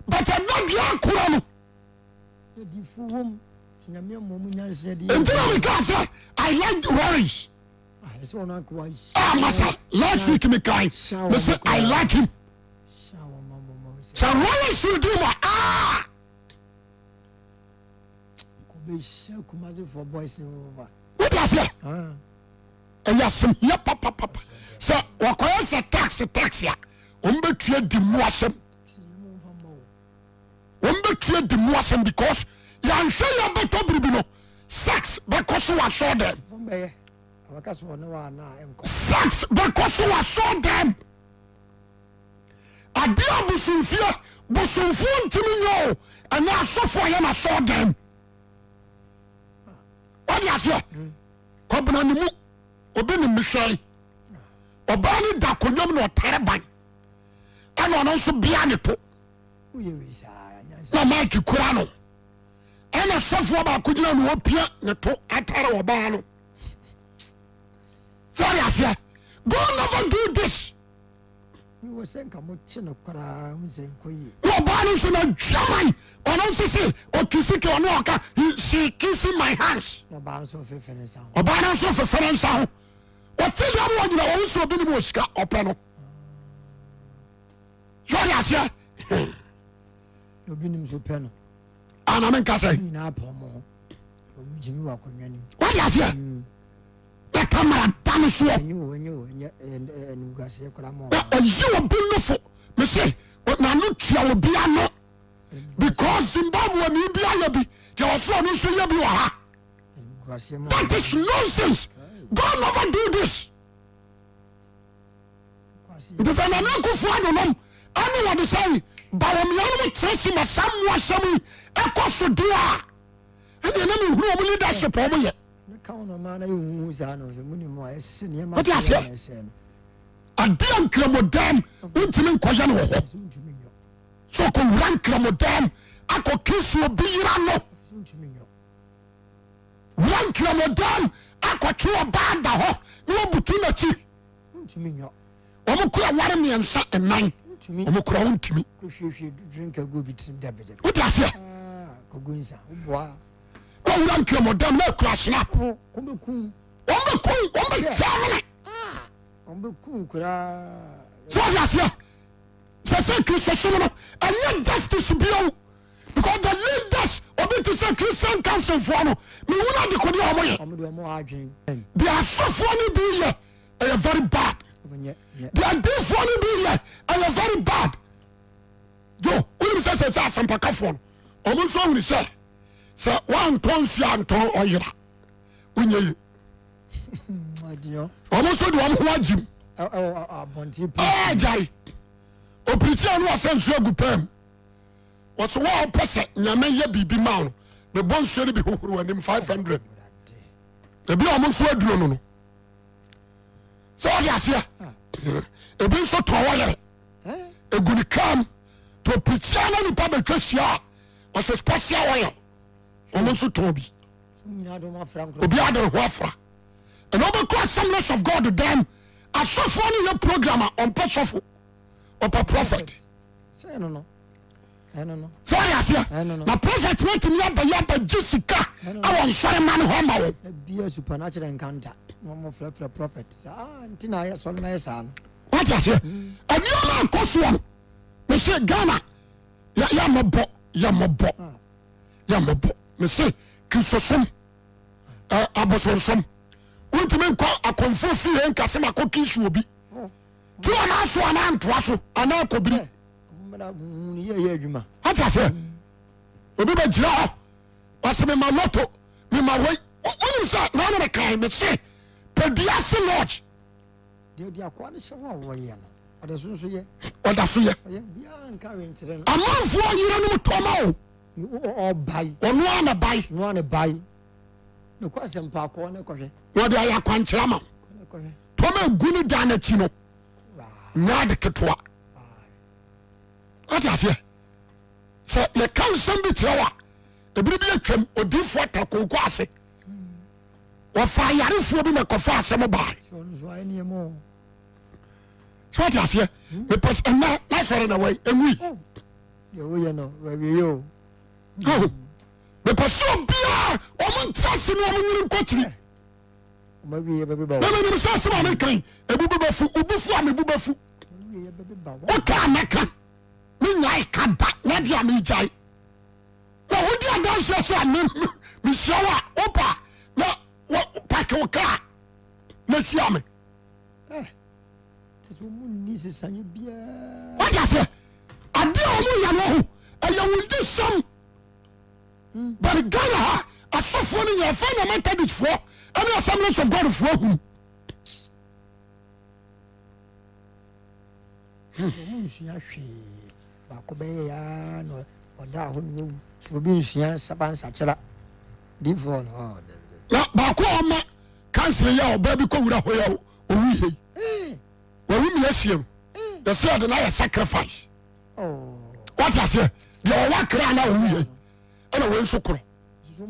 but ɛda deɛ akorɔ no nti na meka sɛ I like Lawrence ah masa last week mekae mese I like him sɛ Lawrence redi mu a ah wode aseɛ ɛyɛ asɛm hia papapapa sɛ wɔkɔyɛ sɛ tax tax a wɔn bɛtua di mu asɛm wɔn bɛtua di mu asɛm because yɛanhwɛ yɛ bɛtɔ biribi no sex bɛkɔ so wɔ asɔɔ dɛm. Sex bɛkɔ so wɔ asɔɔdɛm. Adeɛ a bosomfie bosomfoɔ ntumi nyɛ o, ɛnɛ asɔfoɔ yɛ no asɔɔdɛm. Wode aseɛ? Kɔbena ne mu obi ne mehwɛe. Ɔbaa no da akonnwa mu na ɔtare ban ɛna ɔno nso bea ne to na mike kura no ɛna sɔfoɔ baako gyina na ɔpia ne to atare ɔbaa no. Sɛ ɔde aseɛ God never do this. Mewɔ sɛ nka mo kye no koraa ho sɛ nkɔ yie. Na ɔbaa no nso na dwaman ɔno nso se ɔkisi ke ɔno ɔka she kissing my hands. Na ɔbaa no nso fefere nsa ho. Ɔbaa no nso fefere nsa ho. Ɔte dɛm wɔ nyina wɔn nso obi nim wɔ sika ɔpɛ no. Sɛ ɔde aseɛ. Obi nim nso pɛ no. Ana me nka sɛ. Nyinaa pɛ ɔmo ho. Ɔmo gyimi wɔ akonnwa nim. Wɔde aseɛ. Na kamara da no soɔ. Na ɔyi obi nofo mese n'ano tua obi ano because Zimbabwe ni bi ayɛ bi deɛ ɔso ɔno nso yɛ bi wɔ ha. That is nonsense. God never do this. Nti sɛ Nana Akufo Addo nom ɛne wɔde sɛ Bawumia nom tena si ma saa mmoa asɛm yi ɛkɔ so deɛ a ɛne ɛna mehunu wɔn leadership wɔn yɛ. Wote aseɛ? Adeɛ nkramodam wontumi nkɔyɛ no wɔ hɔ. So kɔwura nkramodam akɔ kisi obi yera no. Wura nkramodam akɔtwe ɔbaa da hɔ na wabutu n'akyi. Wɔn kura ware mmiɛnsa nnan. Wɔn kura wontumi. Wote aseɛ? Wawura nkramodam na akura snap. Wɔn bɛku wɔn bɛtwa amene. Sɛ ɔde aseɛ sɛ sɛ kristosom no ɛnyɛ justice bio because the leaders obi te sɛ Christian council foɔ no mehunu adekode a wɔyɛ deɛ asɔfoɔ no bi yɛ ɛyɛ very bad deɛ adiifoɔ no bi yɛ ɛyɛ very bad jo wonim sɛ sɛ sɛ asɛmpakafoɔ no wɔn nso ahunu sɛ sɛ woantɔ nsuo antɔn ɔyera wonyɛ ye wɔn nso de wɔn ho agyim agyae opirikyi a no wasɛ nsuo agu paa mu wɔsɛ wɔn a wɔpɛ sɛ nyame yɛ biribi ma no bɛbɔ nsuo no bi hohoro anim 500 ebi a wɔn nso aduro no no sɛ wɔde aseɛ ebi nso tɔn wɔyere egu ne kaa mu to opirikyi a na nipa bɛtwa hyia a ɔsɛ special oil wɔn nso tɔn bi obi ade ho afra ɛna ɔbɛkɔ assemblies of God dɛm asɔfoɔ no yɛ program a ɔmpɛ sɔfo ɔpɛ prophet sɛ ɔde aseɛ na prophet no atumi abɛyɛ abɛgye sika awɔ nsɔre ma no hɔ ama wɔn wate aseɛ nneɛma akɔ soɔ no mese Ghana yɛmmɔbɔ yɛmmɔbɔ yɛmmɔbɔ mese kristosom abosonsom wontumi nkɔ akɔmfoɔ fie nka sɛ makɔ kisu obi ti anaa so anaa ntoa so anaa kɔbiri wate aseɛ obi bɛgyina hɔ ɔsɛ mema loto mema wei wonim sɛ na ɔne mekae mese pɛdua se lodge Deɛ ɔde akoa no hyɛ hɔ a wɔyɛ no, ɔda so nso yɛ. Ɔda so yɛ. Ɔyɛ biara nka hwee nkyerɛ no. Amanfoɔ yerenom tɔ ma o. Ɔbae. Ɔno ara na bae. Ɔno ara na bae. Ne kɔ asɛmpa akɔ ne kɔhwɛ. Wɔde ayɛ akwankyerɛ ama wo. Tɔm egu ne dan n'akyi no. Nyɛ ade ketewa. Wate aseɛ? Sɛ yɛka nsɛm bi kyerɛ wo a, ebiri bi atwam odiifoɔ atakooko ase. Wɔfa ayarefoɔ bi na kɔfa asɛm bae. So wate aseɛ? Mepɛ sɛ ɛnɛ n'asɔre na wɔyi enwui. Mepɛ sɛ obiara wɔn nte ase ne wɔn nyini nkɔkyiri. Na menim sɛ asɛm a meka yi ebu bi bɛfu obufu a mebu bɛfu. Woka a mɛka menyae ka da na deɛ a megyae. Na wodi adanseɛ sɛ me mehyia wo a wopa na pake wo kaa na hyia me. Wode aseɛ adeɛ a wɔn yɛ no ho ɛyɛ wo gyesɛm. But Ghana ha asɔfoɔ no nyinaa afei na Methodist foɔ ɛne Assemblies of God foɔ hunu. Wɔn nsua hwee. Baako bɛyɛ yaa na ɔda hɔ na wawu. So obi nsua saba nsakyera. Difoɔ no ɔɔ dabi dabi. Na baako a ɔma kansere yɛ a ɔbaa bi kɔ wura hɔ yɛ owu yɛ yi. Wawu mi asie no. Yɛsɛ yɛde no ayɛ sacrifice. Wate aseɛ deɛ ɔwɔ akra na owu yɛ yi ɛna wei nso korɔ. So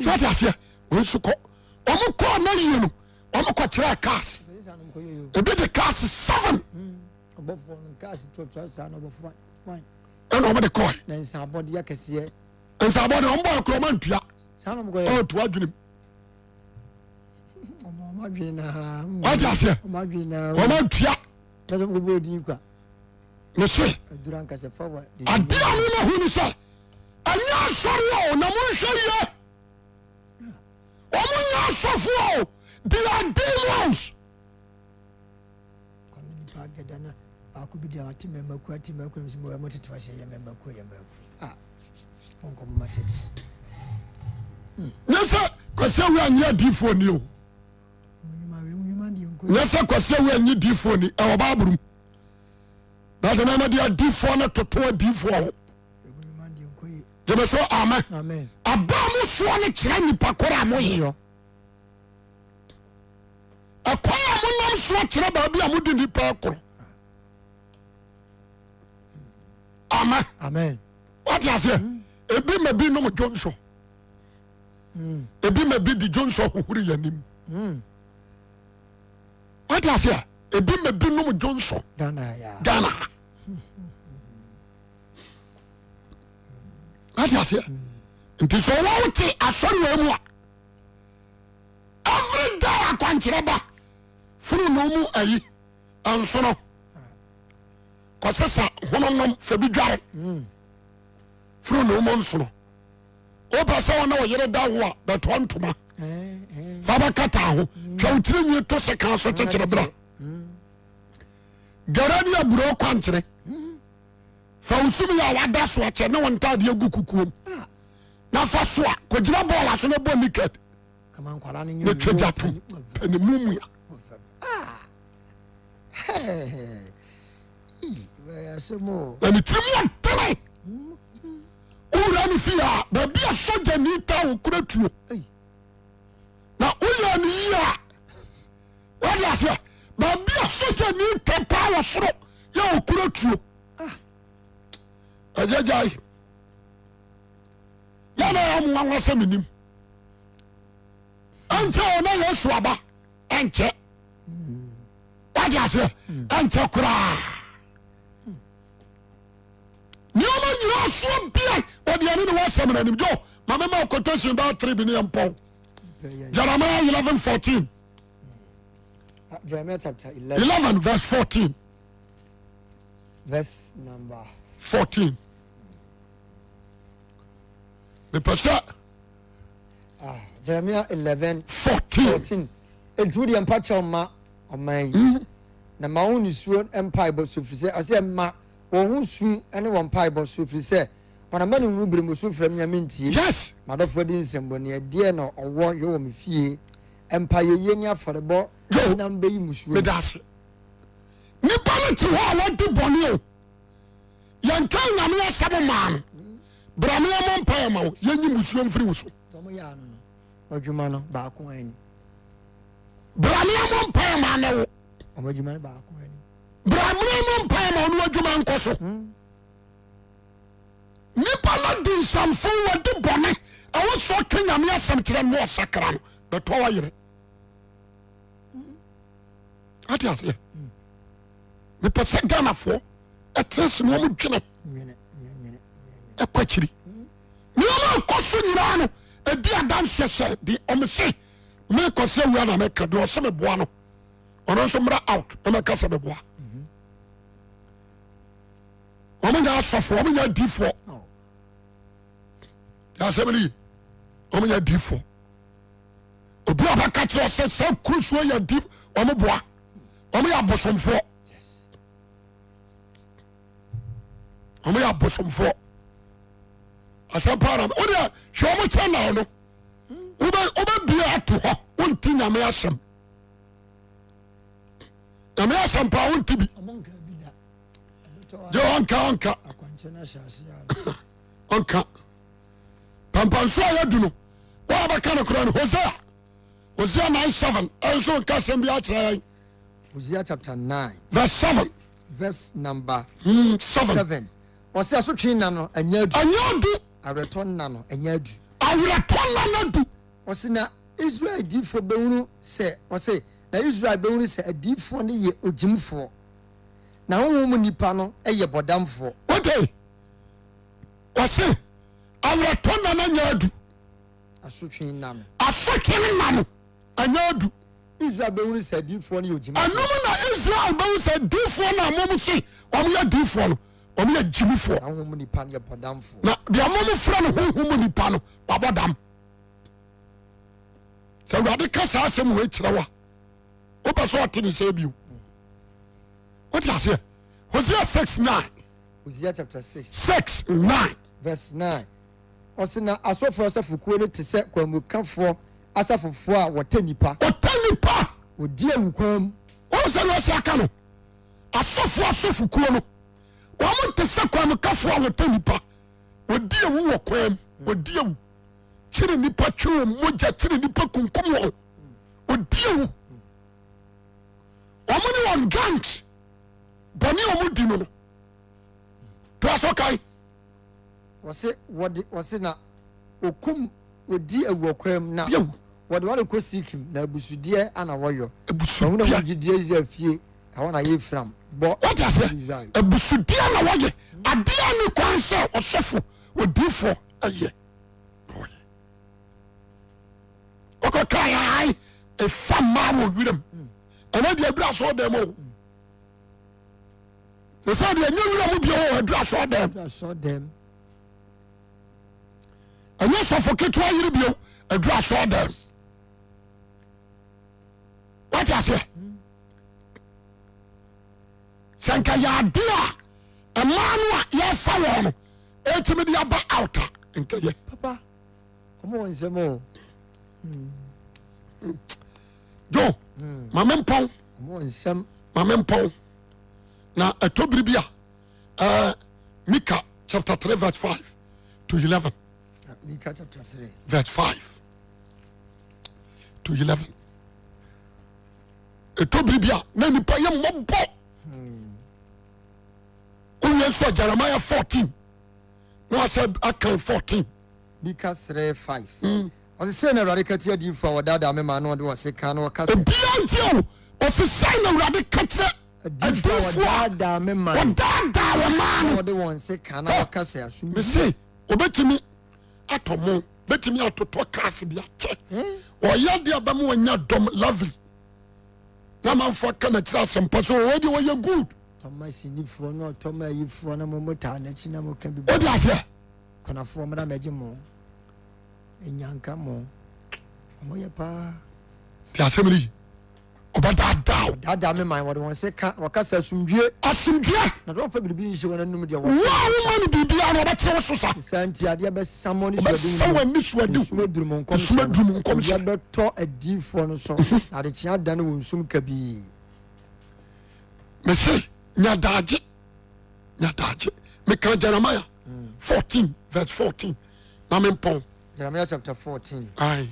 wate aseɛ wei nso kɔ. Wɔn kɔɔ na yie no wɔn kɔ kyerɛ cars. Ebi de cars 7. Ɛna wɔn de kɔɛ. Nsabɔdeɛ wɔn bɔ ɛkorɔ wɔn antua. Ɔɔtu adwenem. Wate aseɛ wɔn antua. Mese adeɛ a mema hu ne sɛ ɛnyɛ asɔre o na monhwɛ yie. Wɔn nyɛ asɔfo o, they are demons. Nyɛ sɛ Kwasi Awuah anyɛ adiifoɔ ni o. Nyɛ sɛ Kwasi Awuah anyi diifoɔ ni ɛwɔ Bible mu. But na de adiifoɔ no toto adiifoɔ ho. Gyeme so amen. Aba a mo soɔ no kyerɛ nipa koro a moyɛ. Ɛkwan a monam soɔ kyerɛ baabi a mode nipa koro. Amen. Amen. Wate aseɛ? Hmm. Ebi ma bi nom dwonsɔ. Hmm. Ebi ma bi di dwonsɔ hohoro yɛn anim. Hmm. Wate aseɛ? Ebi ma bi nom dwonsɔ. Ghana. Ghana. Wate aseɛ? Nti sɛ ɔwɔ wote asɔre wɔ mu a every day akwankyerɛ ba funu na ɔmu ayi nsono kɔsesa hononom fa bi dware funu na ɔmu nsono wopɛ sɛ wɔne ɔyere da wo a bɛtoa ntoma fa bɛkata ho twa wo tiri nwi to sekan so kyekyere bra gara ne aburo kwankyerɛ fa wo sum yɛ a wada so akyɛ ne wo ntaadeɛ gu kukuom na fa so a kɔgyina bɔɔl aso na bɔ naked na twa gya tom pɛ ne mu mua na ne tiri mu ɔdene wowura no fie a baabi a sogyani ta wo kura tuo na woyɛ no yie a wode aseɛ baabi a sogyani tɔ paa wɔ soro yɛ ɔkura tuo ɛgya gyae yɛna yɛ mo nwanwa sɛ menim ɛnkyɛ ɔna Yesu aba ɛnkyɛ wode aseɛ ɛnkyɛ koraa nneɛma nyinaa soɔ bia ɔde ɛne ne wɔsɛm no anim dwo ma mema quotation bɛyɛ 3 bi ne yɛmpɔn Jeremiah 11 14 Jeremiah chapter 11. 11 verse 14. Verse number 14. Mepɛ sɛ. Ah, Jeremiah 11 14. 14. Enti wo deɛ mpa kyɛw ma ɔman yi. Mm. Na ma wɔn nisuo mpaebɔ so firi sɛ ɔsɛ ma wɔn ho su ne wɔn mpaebɔ so firi sɛ wɔn amanehunu bere mu su frɛ me a mentie. Yes. M'adɔfoɔ di nsɛmmɔne ɛdeɛ na ɔwɔ yɛ wɔ me fie. Mpaeɛyie ne afɔrebɔ Yo, nam bɛyi musuo. Meda ase. Nipa no te hɔ a wadi bɔne o. Yɛnka Nyame asɛm maa no. Bra ne yɛmmɔ mpaeɛ ma wo. Yɛnyi musuo mfiri wo so. Wɔn yɛ ano no, adwuma no baako ani. Bra ne yɛmmɔ mpaeɛ ma ne wo. Wɔn adwuma no baako ani. Bra ne yɛmmɔ mpaeɛ ma ɔno adwuma nkɔ so. Hmm. Nipa no di nsɛmfo wadi bɔne ɛwɔ sɛ ɔka Nyame asɛm kyerɛ no ma ɔsakra no bɛtɔ ɔyere. Ate aseɛ? Mepɛ sɛ Ghanafoɔ ɛtena se na wɔn dwene ɛkɔ akyiri. Nneɛma ɛkɔ so nyinaa no ɛdi adanseɛ sɛ de wɔn se mekɔ sɛ awia na meka deɛ ɔse meboa no ɔno nso mmra out na mɛka sɛ meboa. Wɔn nyɛ asɔfo, wɔn nyɛ adiifoɔ. Yasɛm ni wɔn nyɛ adiifoɔ. Obi a ɔbɛka kyerɛ sɛ saa kurusuo yɛ adi wɔn boa, wɔn yɛ abosomfoɔ. Wɔn yɛ abosomfoɔ. Asɛm paa na wodeɛ hwɛ ɔmo channel no wobɛbie ato hɔ wonte Nyame asɛm. Nyame asɛm paa wonte bi. Deɛ ɔnka ɔnka ɔnka pampanso a yɛadu no wɔn a bɛka no koraa no Hosea Hosea 9 7 ɛnso nka asɛm bi akyerɛ yɛn. Hosea chapter 9 verse 7 verse number 7. 7. Ɔsɛ asotwe nna no ɛnyɛ adu. Ɛnyɛ adu. Awerɛtɔ nna no ɛnyɛ adu. Awerɛtɔ nna no adu. Ɔsɛ na Israel diifoɔ bɛhunu sɛ ɔsɛ na Israel bɛhunu sɛ adiifoɔ no yɛ ogyimfoɔ na honhom mu nipa no yɛ bɔdamfoɔ. Wote? Ɔse awerɛtɔ nna no anyɛ adu. Asotwe nna no. Asotwe nna no anyɛ adu. Israel bɛhunu sɛ adiifoɔ no yɛ ogyimifoɔ. Ɛno mu na Israel bɛhu sɛ adiifoɔ no a mom se wɔn yɛ adiifoɔ no, wɔn yɛ gyimifoɔ. Na honhom mu nipa no yɛ bɔdamfoɔ. Na deɛ mom frɛ no honhom mu nipa no, wabɔ dam. Sɛ Awurade ka saa asɛm wei kyerɛ wo a, wopɛ sɛ ɔte ne sɛ bio. Wote aseɛ? Hosea 6 9. Hosea chapter 6. 6 9. Verse 9. Ɔse na asɔfoɔ asafokuo no te sɛ kwamukafoɔ asafofoɔ a wɔtɛ nnipa. Wɔtɛ nnipa. Wɔdi awu kwan mu. Wɔn sɛ wɔsi aka no, asɔfoɔ asafokuo no, wɔn te sɛ kwamukafoɔ a wɔtɛ nnipa. Wɔdi awu wɔ kwan mu. Wɔdi awu. Kyere nnipa, twe wɔn mogya, kyere nnipa, kunkum wɔn. Wɔdi awu. Wɔn ne wɔn gangs. Bɔne a wɔn di no no. Toa so kan. Wɔse wɔde wɔse na okum odi awu ɔkwan mu na wɔde wɔde kɔ Sikim na abusudeɛ ana wɔyɔ. Abusudeɛ. Wɔn na wɔn gyidie Israel fie ɛhɔ na yɛ Ephraim bɔ. Wɔte aseɛ abusudeɛ na wɔyɛ adeɛ ne kwan sɛ ɔsɔfo odiifoɔ ɛyɛ na wɔyɛ. Ɔkɔ kaa yɛ ae efa mmaa wɔ wiram ɛnɛ deɛ aduru asɔɔ dɛm o. Sɛ deɛ ɛnyɛ wura mu bio wɔ aduru asɔɔ dɛm. Ɛnyɛ sɔfo ketewa yere bio aduru asɔɔ dɛm. Wate aseɛ? Sɛ nka yɛ ade a mmaa no a yɛfa wɔn no ɛtumi de aba out a nka yɛ. Papa, ɔmo wɔ nsɛm o. Jo, maame mpɔn. Ɔmo wɔ nsɛm. Maame mpɔn. Na ɛtɔ biri bi a ɛɛ Mika chapter 3 verse 5 to 11. Mika chapter 3 verse 5 to 11. Ɛtɔ biri bi a na nipa yɛ mmɔbɔ. Wowie nso a Jeremiah 14 na wasɛ akan 14. Mika 3 5. Ɔse sei na Awurade ka tia adiyifoɔ a wɔdaadaa me man na wɔde wɔn se ka na wɔka sɛ. Obiara ntie o, ɔse sei na Awurade ka kyerɛ Adiyifoɔ a wɔdaadaa me man. Wɔdaadaa wɔn man no. Na wɔde wɔn se ka na wɔka sɛ asomdwie. Mese obetumi atɔ mo, betumi atotɔ cars de akyɛ. Ɔyɛ deɛ bɛma wɔnya dɔm lovely. Na amanfoɔ aka n'akyiri asɛmpa so ɔwɔ deɛ ɔyɛ good. Tɔma sinifoɔ na ɔtɔma ayifoɔ na mo mo taa n'akyi na mo ka bi. Wode aseɛ. Kwanafoɔ mmra mɛgye mo. Enyanka mo. Ɔmo yɛ paa. Ti asɛm no yi. Ɔbɛdaadaa wo. Ɔdaadaa me man, wɔde wɔn se ka, wɔka sɛ asomdwie. Asomdwie. Na deɛ ɔmfa biribi nhyɛ wɔn anum deɛ wɔte. Wo a woma no biribiara no, ɔbɛkyerɛ wo so sa. Saa nti adeɛ bɛsa mo anisoadehunu. Ɔbɛsa wo anisoadehunu. Esum aduru mo nkɔmhyɛ. Esum aduru mo nkɔmhyɛ. Owia bɛtɔ adiyifoɔ no so, na adekyee adane wɔn sum kabii. Mese nya daagye, nya daagye. Meka Jeremiah 14 verse 14 na mempɔn. Jeremiah chapter 14. Aye.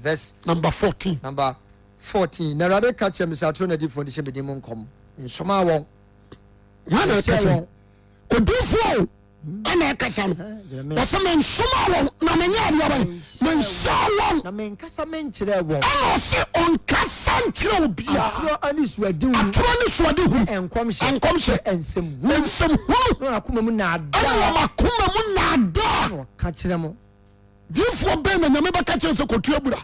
Verse number 14. Number 14. Na Awurade ka kyerɛ me sɛ atoro na adiyifoɔ de hyɛ me din mu nkɔm. Nsomaa wɔn. Hwan na ɛkasa yi? Odiyifoɔ o ɛna ɛkasa no. Ɔsɛ mensomaa wɔn na menyɛ adeɛ bɛn? Menhyɛɛ wɔn. Na menkasa menkyerɛɛ wɔn. Ɛna ɔse ɔnkasa nkyerɛ obiara. Atorɔ anisoadehunu. Atorɔ anisoadehunu. Nkɔmhyɛ. Nkɔmhyɛ. Nsɛm hunu. Nsɛm hunu. Ne wɔn akoma mu nnaadaa. Ɛne wɔn akoma mu nnaadaa. Na wɔka kyerɛ mo. Diifoɔ bɛn na Nyame bɛka kyerɛ sɛ kɔtu abura?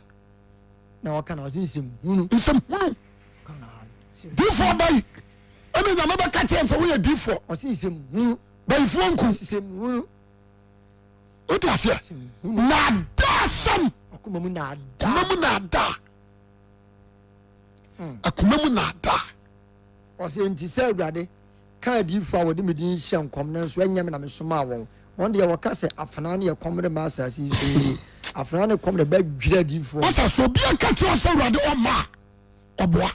Na wɔka na wɔse nsɛm hunu. Nsɛm hunu. Diifoɔ bɛyi ɛna Nyame bɛka kyerɛ sɛ woyɛ diifoɔ. Ɔse nsɛm hunu. Bayifoɔ nku. Nsɛm hunu. Wote aseɛ? Naadaa asɛm. Akoma mu naadaa. Akoma mu naadaa. Akoma mu naadaa. Ɔse enti sɛ Awurade ka adiyifoɔ a wɔde me din hyɛ nkɔm nanso ɛnyɛ me na mesomaa wɔn. Wɔn deɛ wɔka sɛ afenaa ne ɛkɔm rema asase yi so nie. Afenaa ne kɔm na ɛbɛdwiri adiyifoɔ. Ɔsɛ sɛ obi aka kyerɛ sɛ Awurade ɔmma a ɔboa.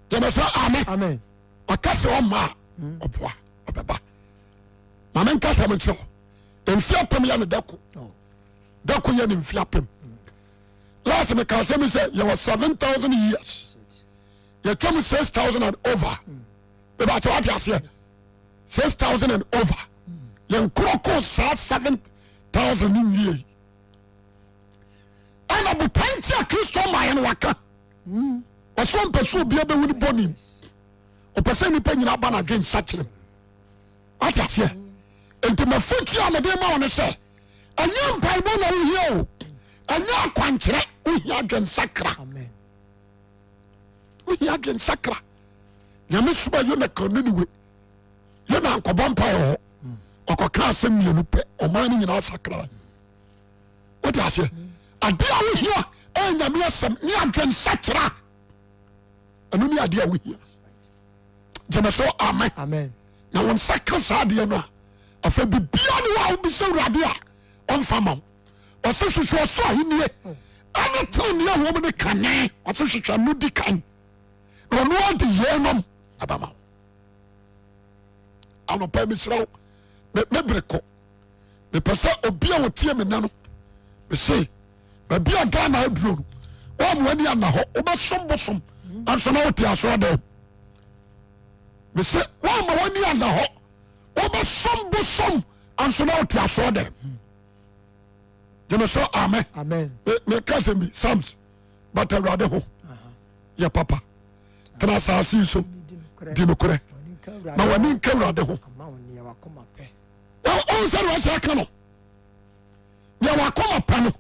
Gyeme sɛ amen. Amen. Ɔka sɛ ɔmma a hmm. ɔboa ɔbɛba. Ma menka sɛ menkyerɛ wo. Mfe apem yɛ ne dako. Oh. Dako yɛ ne mfe apem. Hmm. Last meka sɛ mi sɛ yɛwɔ 7000 years. Yɛtwa mu 6000 and over. Hmm. Bɛbɛkyɛ wate aseɛ. 6000 and over. Yɛn korɔko saa 7000 ne nwie. Ɛna botae nti a Kristo ma yɛn waka. Ɔsɛ ɔmpɛ sɛ obia bɛwu ne bɔne mu. Ɔpɛ sɛ nnipa nyinaa ba n'adwe nsakyerɛ mu. Wate aseɛ? Nti mafotu a mede ma wo ne sɛ ɛnyɛ mpaebɔ na wohia o, ɛnyɛ akwankyerɛ, wohia adwensakra. Wohia adwensakra. Nyame soma Yona kɔ Niniwe. Yona ankɔbɔ mpae wɔ hɔ. Ɔkɔka asɛm mmienu pɛ, ɔman no nyinaa sakra. Wote aseɛ? Adeɛ a wohia ɛyɛ Nyame asɛm ne adwensakyera. Ɛno ne adeɛ a wohia. Gyeme so amen. Amen. Na wo nsa ka saa adeɛ no a, afei bibia ne hɔ a wobisa Awurade a ɔmfa ma wo. Ɔse hwehwɛ ɔsoro ahennie ɛne tenenee a wɔm ne kane. Ɔse hwehwɛ no di kan na ɔno ade yeinom ɛbɛma wo. Anɔpa mesrɛ wo, me bere kɔ. Mepɛ sɛ obi a ɔtie me nɛ no, mese baabi a Ghana aduro no, wɔn ani anna hɔ, wobɛsom bosom ansa na wote asɔre dɛm. Mese wɔn ma wɔn ani anna hɔ, wobɛsom bosom ansa na wote asɔre dɛm. Gyeme so amen. Amen. Meka sɛ mi Psalms but awurade ho yɛ papa. Tena asase yi so di nokorɛ ma w'ani nka awurade ho. Ɔn sɛ deɛ ɔsɛ aka no deɛ wakoma pɛ no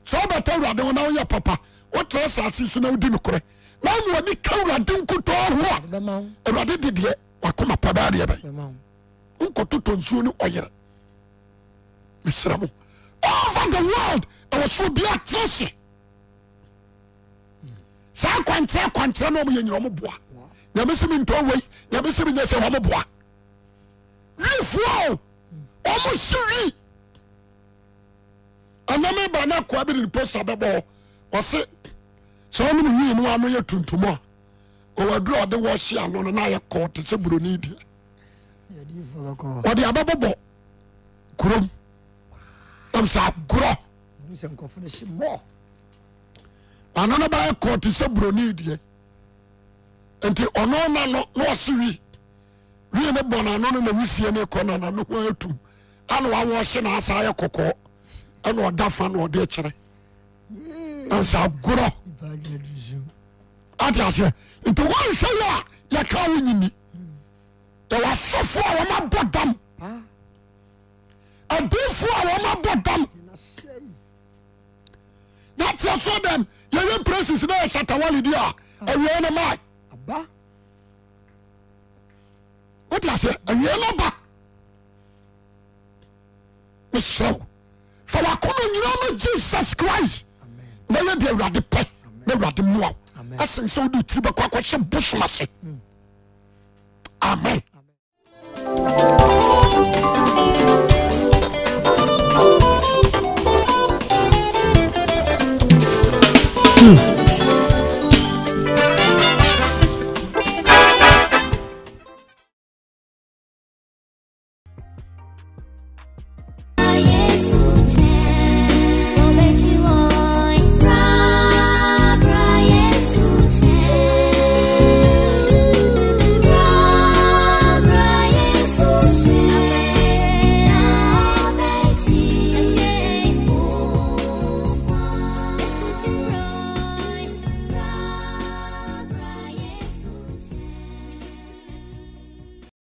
sɛ wobɛtɔ awurade ho na woyɛ papa wotra asase so na wodi nokorɛ na wone w'ani ka awurade nkutoo ho a awurade de deɛ wakoma pɛ bɛyɛ deɛ bɛn wonkɔtotɔ nsuo ne ɔyere mesrɛ mo over the world ɛwɔ so obi atena se saa akwankyerɛ akwankyerɛ na ɔmo yɛ nyina ɔmo boa nyame se mentɔ wei nyame se menyɛ sɛ ɔmo boa wifoɔ o ɔmo si wi ɛnna mi ba na akoa bi de ne posta bɛbɔ hɔ ɔse sɛ ɔnom wii no ano yɛ tuntum a ɔwɔ aduru a ɔde wɔhye ano no na ayɛ kɔɔ te sɛ buroni deɛ ɔde abɛbobɔ kurom nam sɛ agorɔ ano no bɛyɛ kɔɔ te sɛ buroni deɛ nti ɔno na no na ɔse wi Wii no bɔ n'ano no na wusie no kɔ na n'ano ho atum ana wawɔhye na asa ayɛ kɔkɔɔ ɛna ɔda fa na ɔde kyerɛ na sɛ agorɔ ate aseɛ nti wɔnhwɛ yɛ a yɛka wo nyini yɛwɔ asɔfoɔ a wɔn abɔ dam adiifoɔ a wɔn abɔ dam na te asoɔ dɛm yɛyɛ praises na yɛ shatawale di a awiei no mae wote aseɛ awie no ba mesrɛ wo fa wakoma nyinaa ma Jesus Christ na yɛ deɛ awurade pɛ na awurade mmoa wo ɛsen sɛ wode tiri bɛkɔ akɔhyɛ bosom ase amen. 2.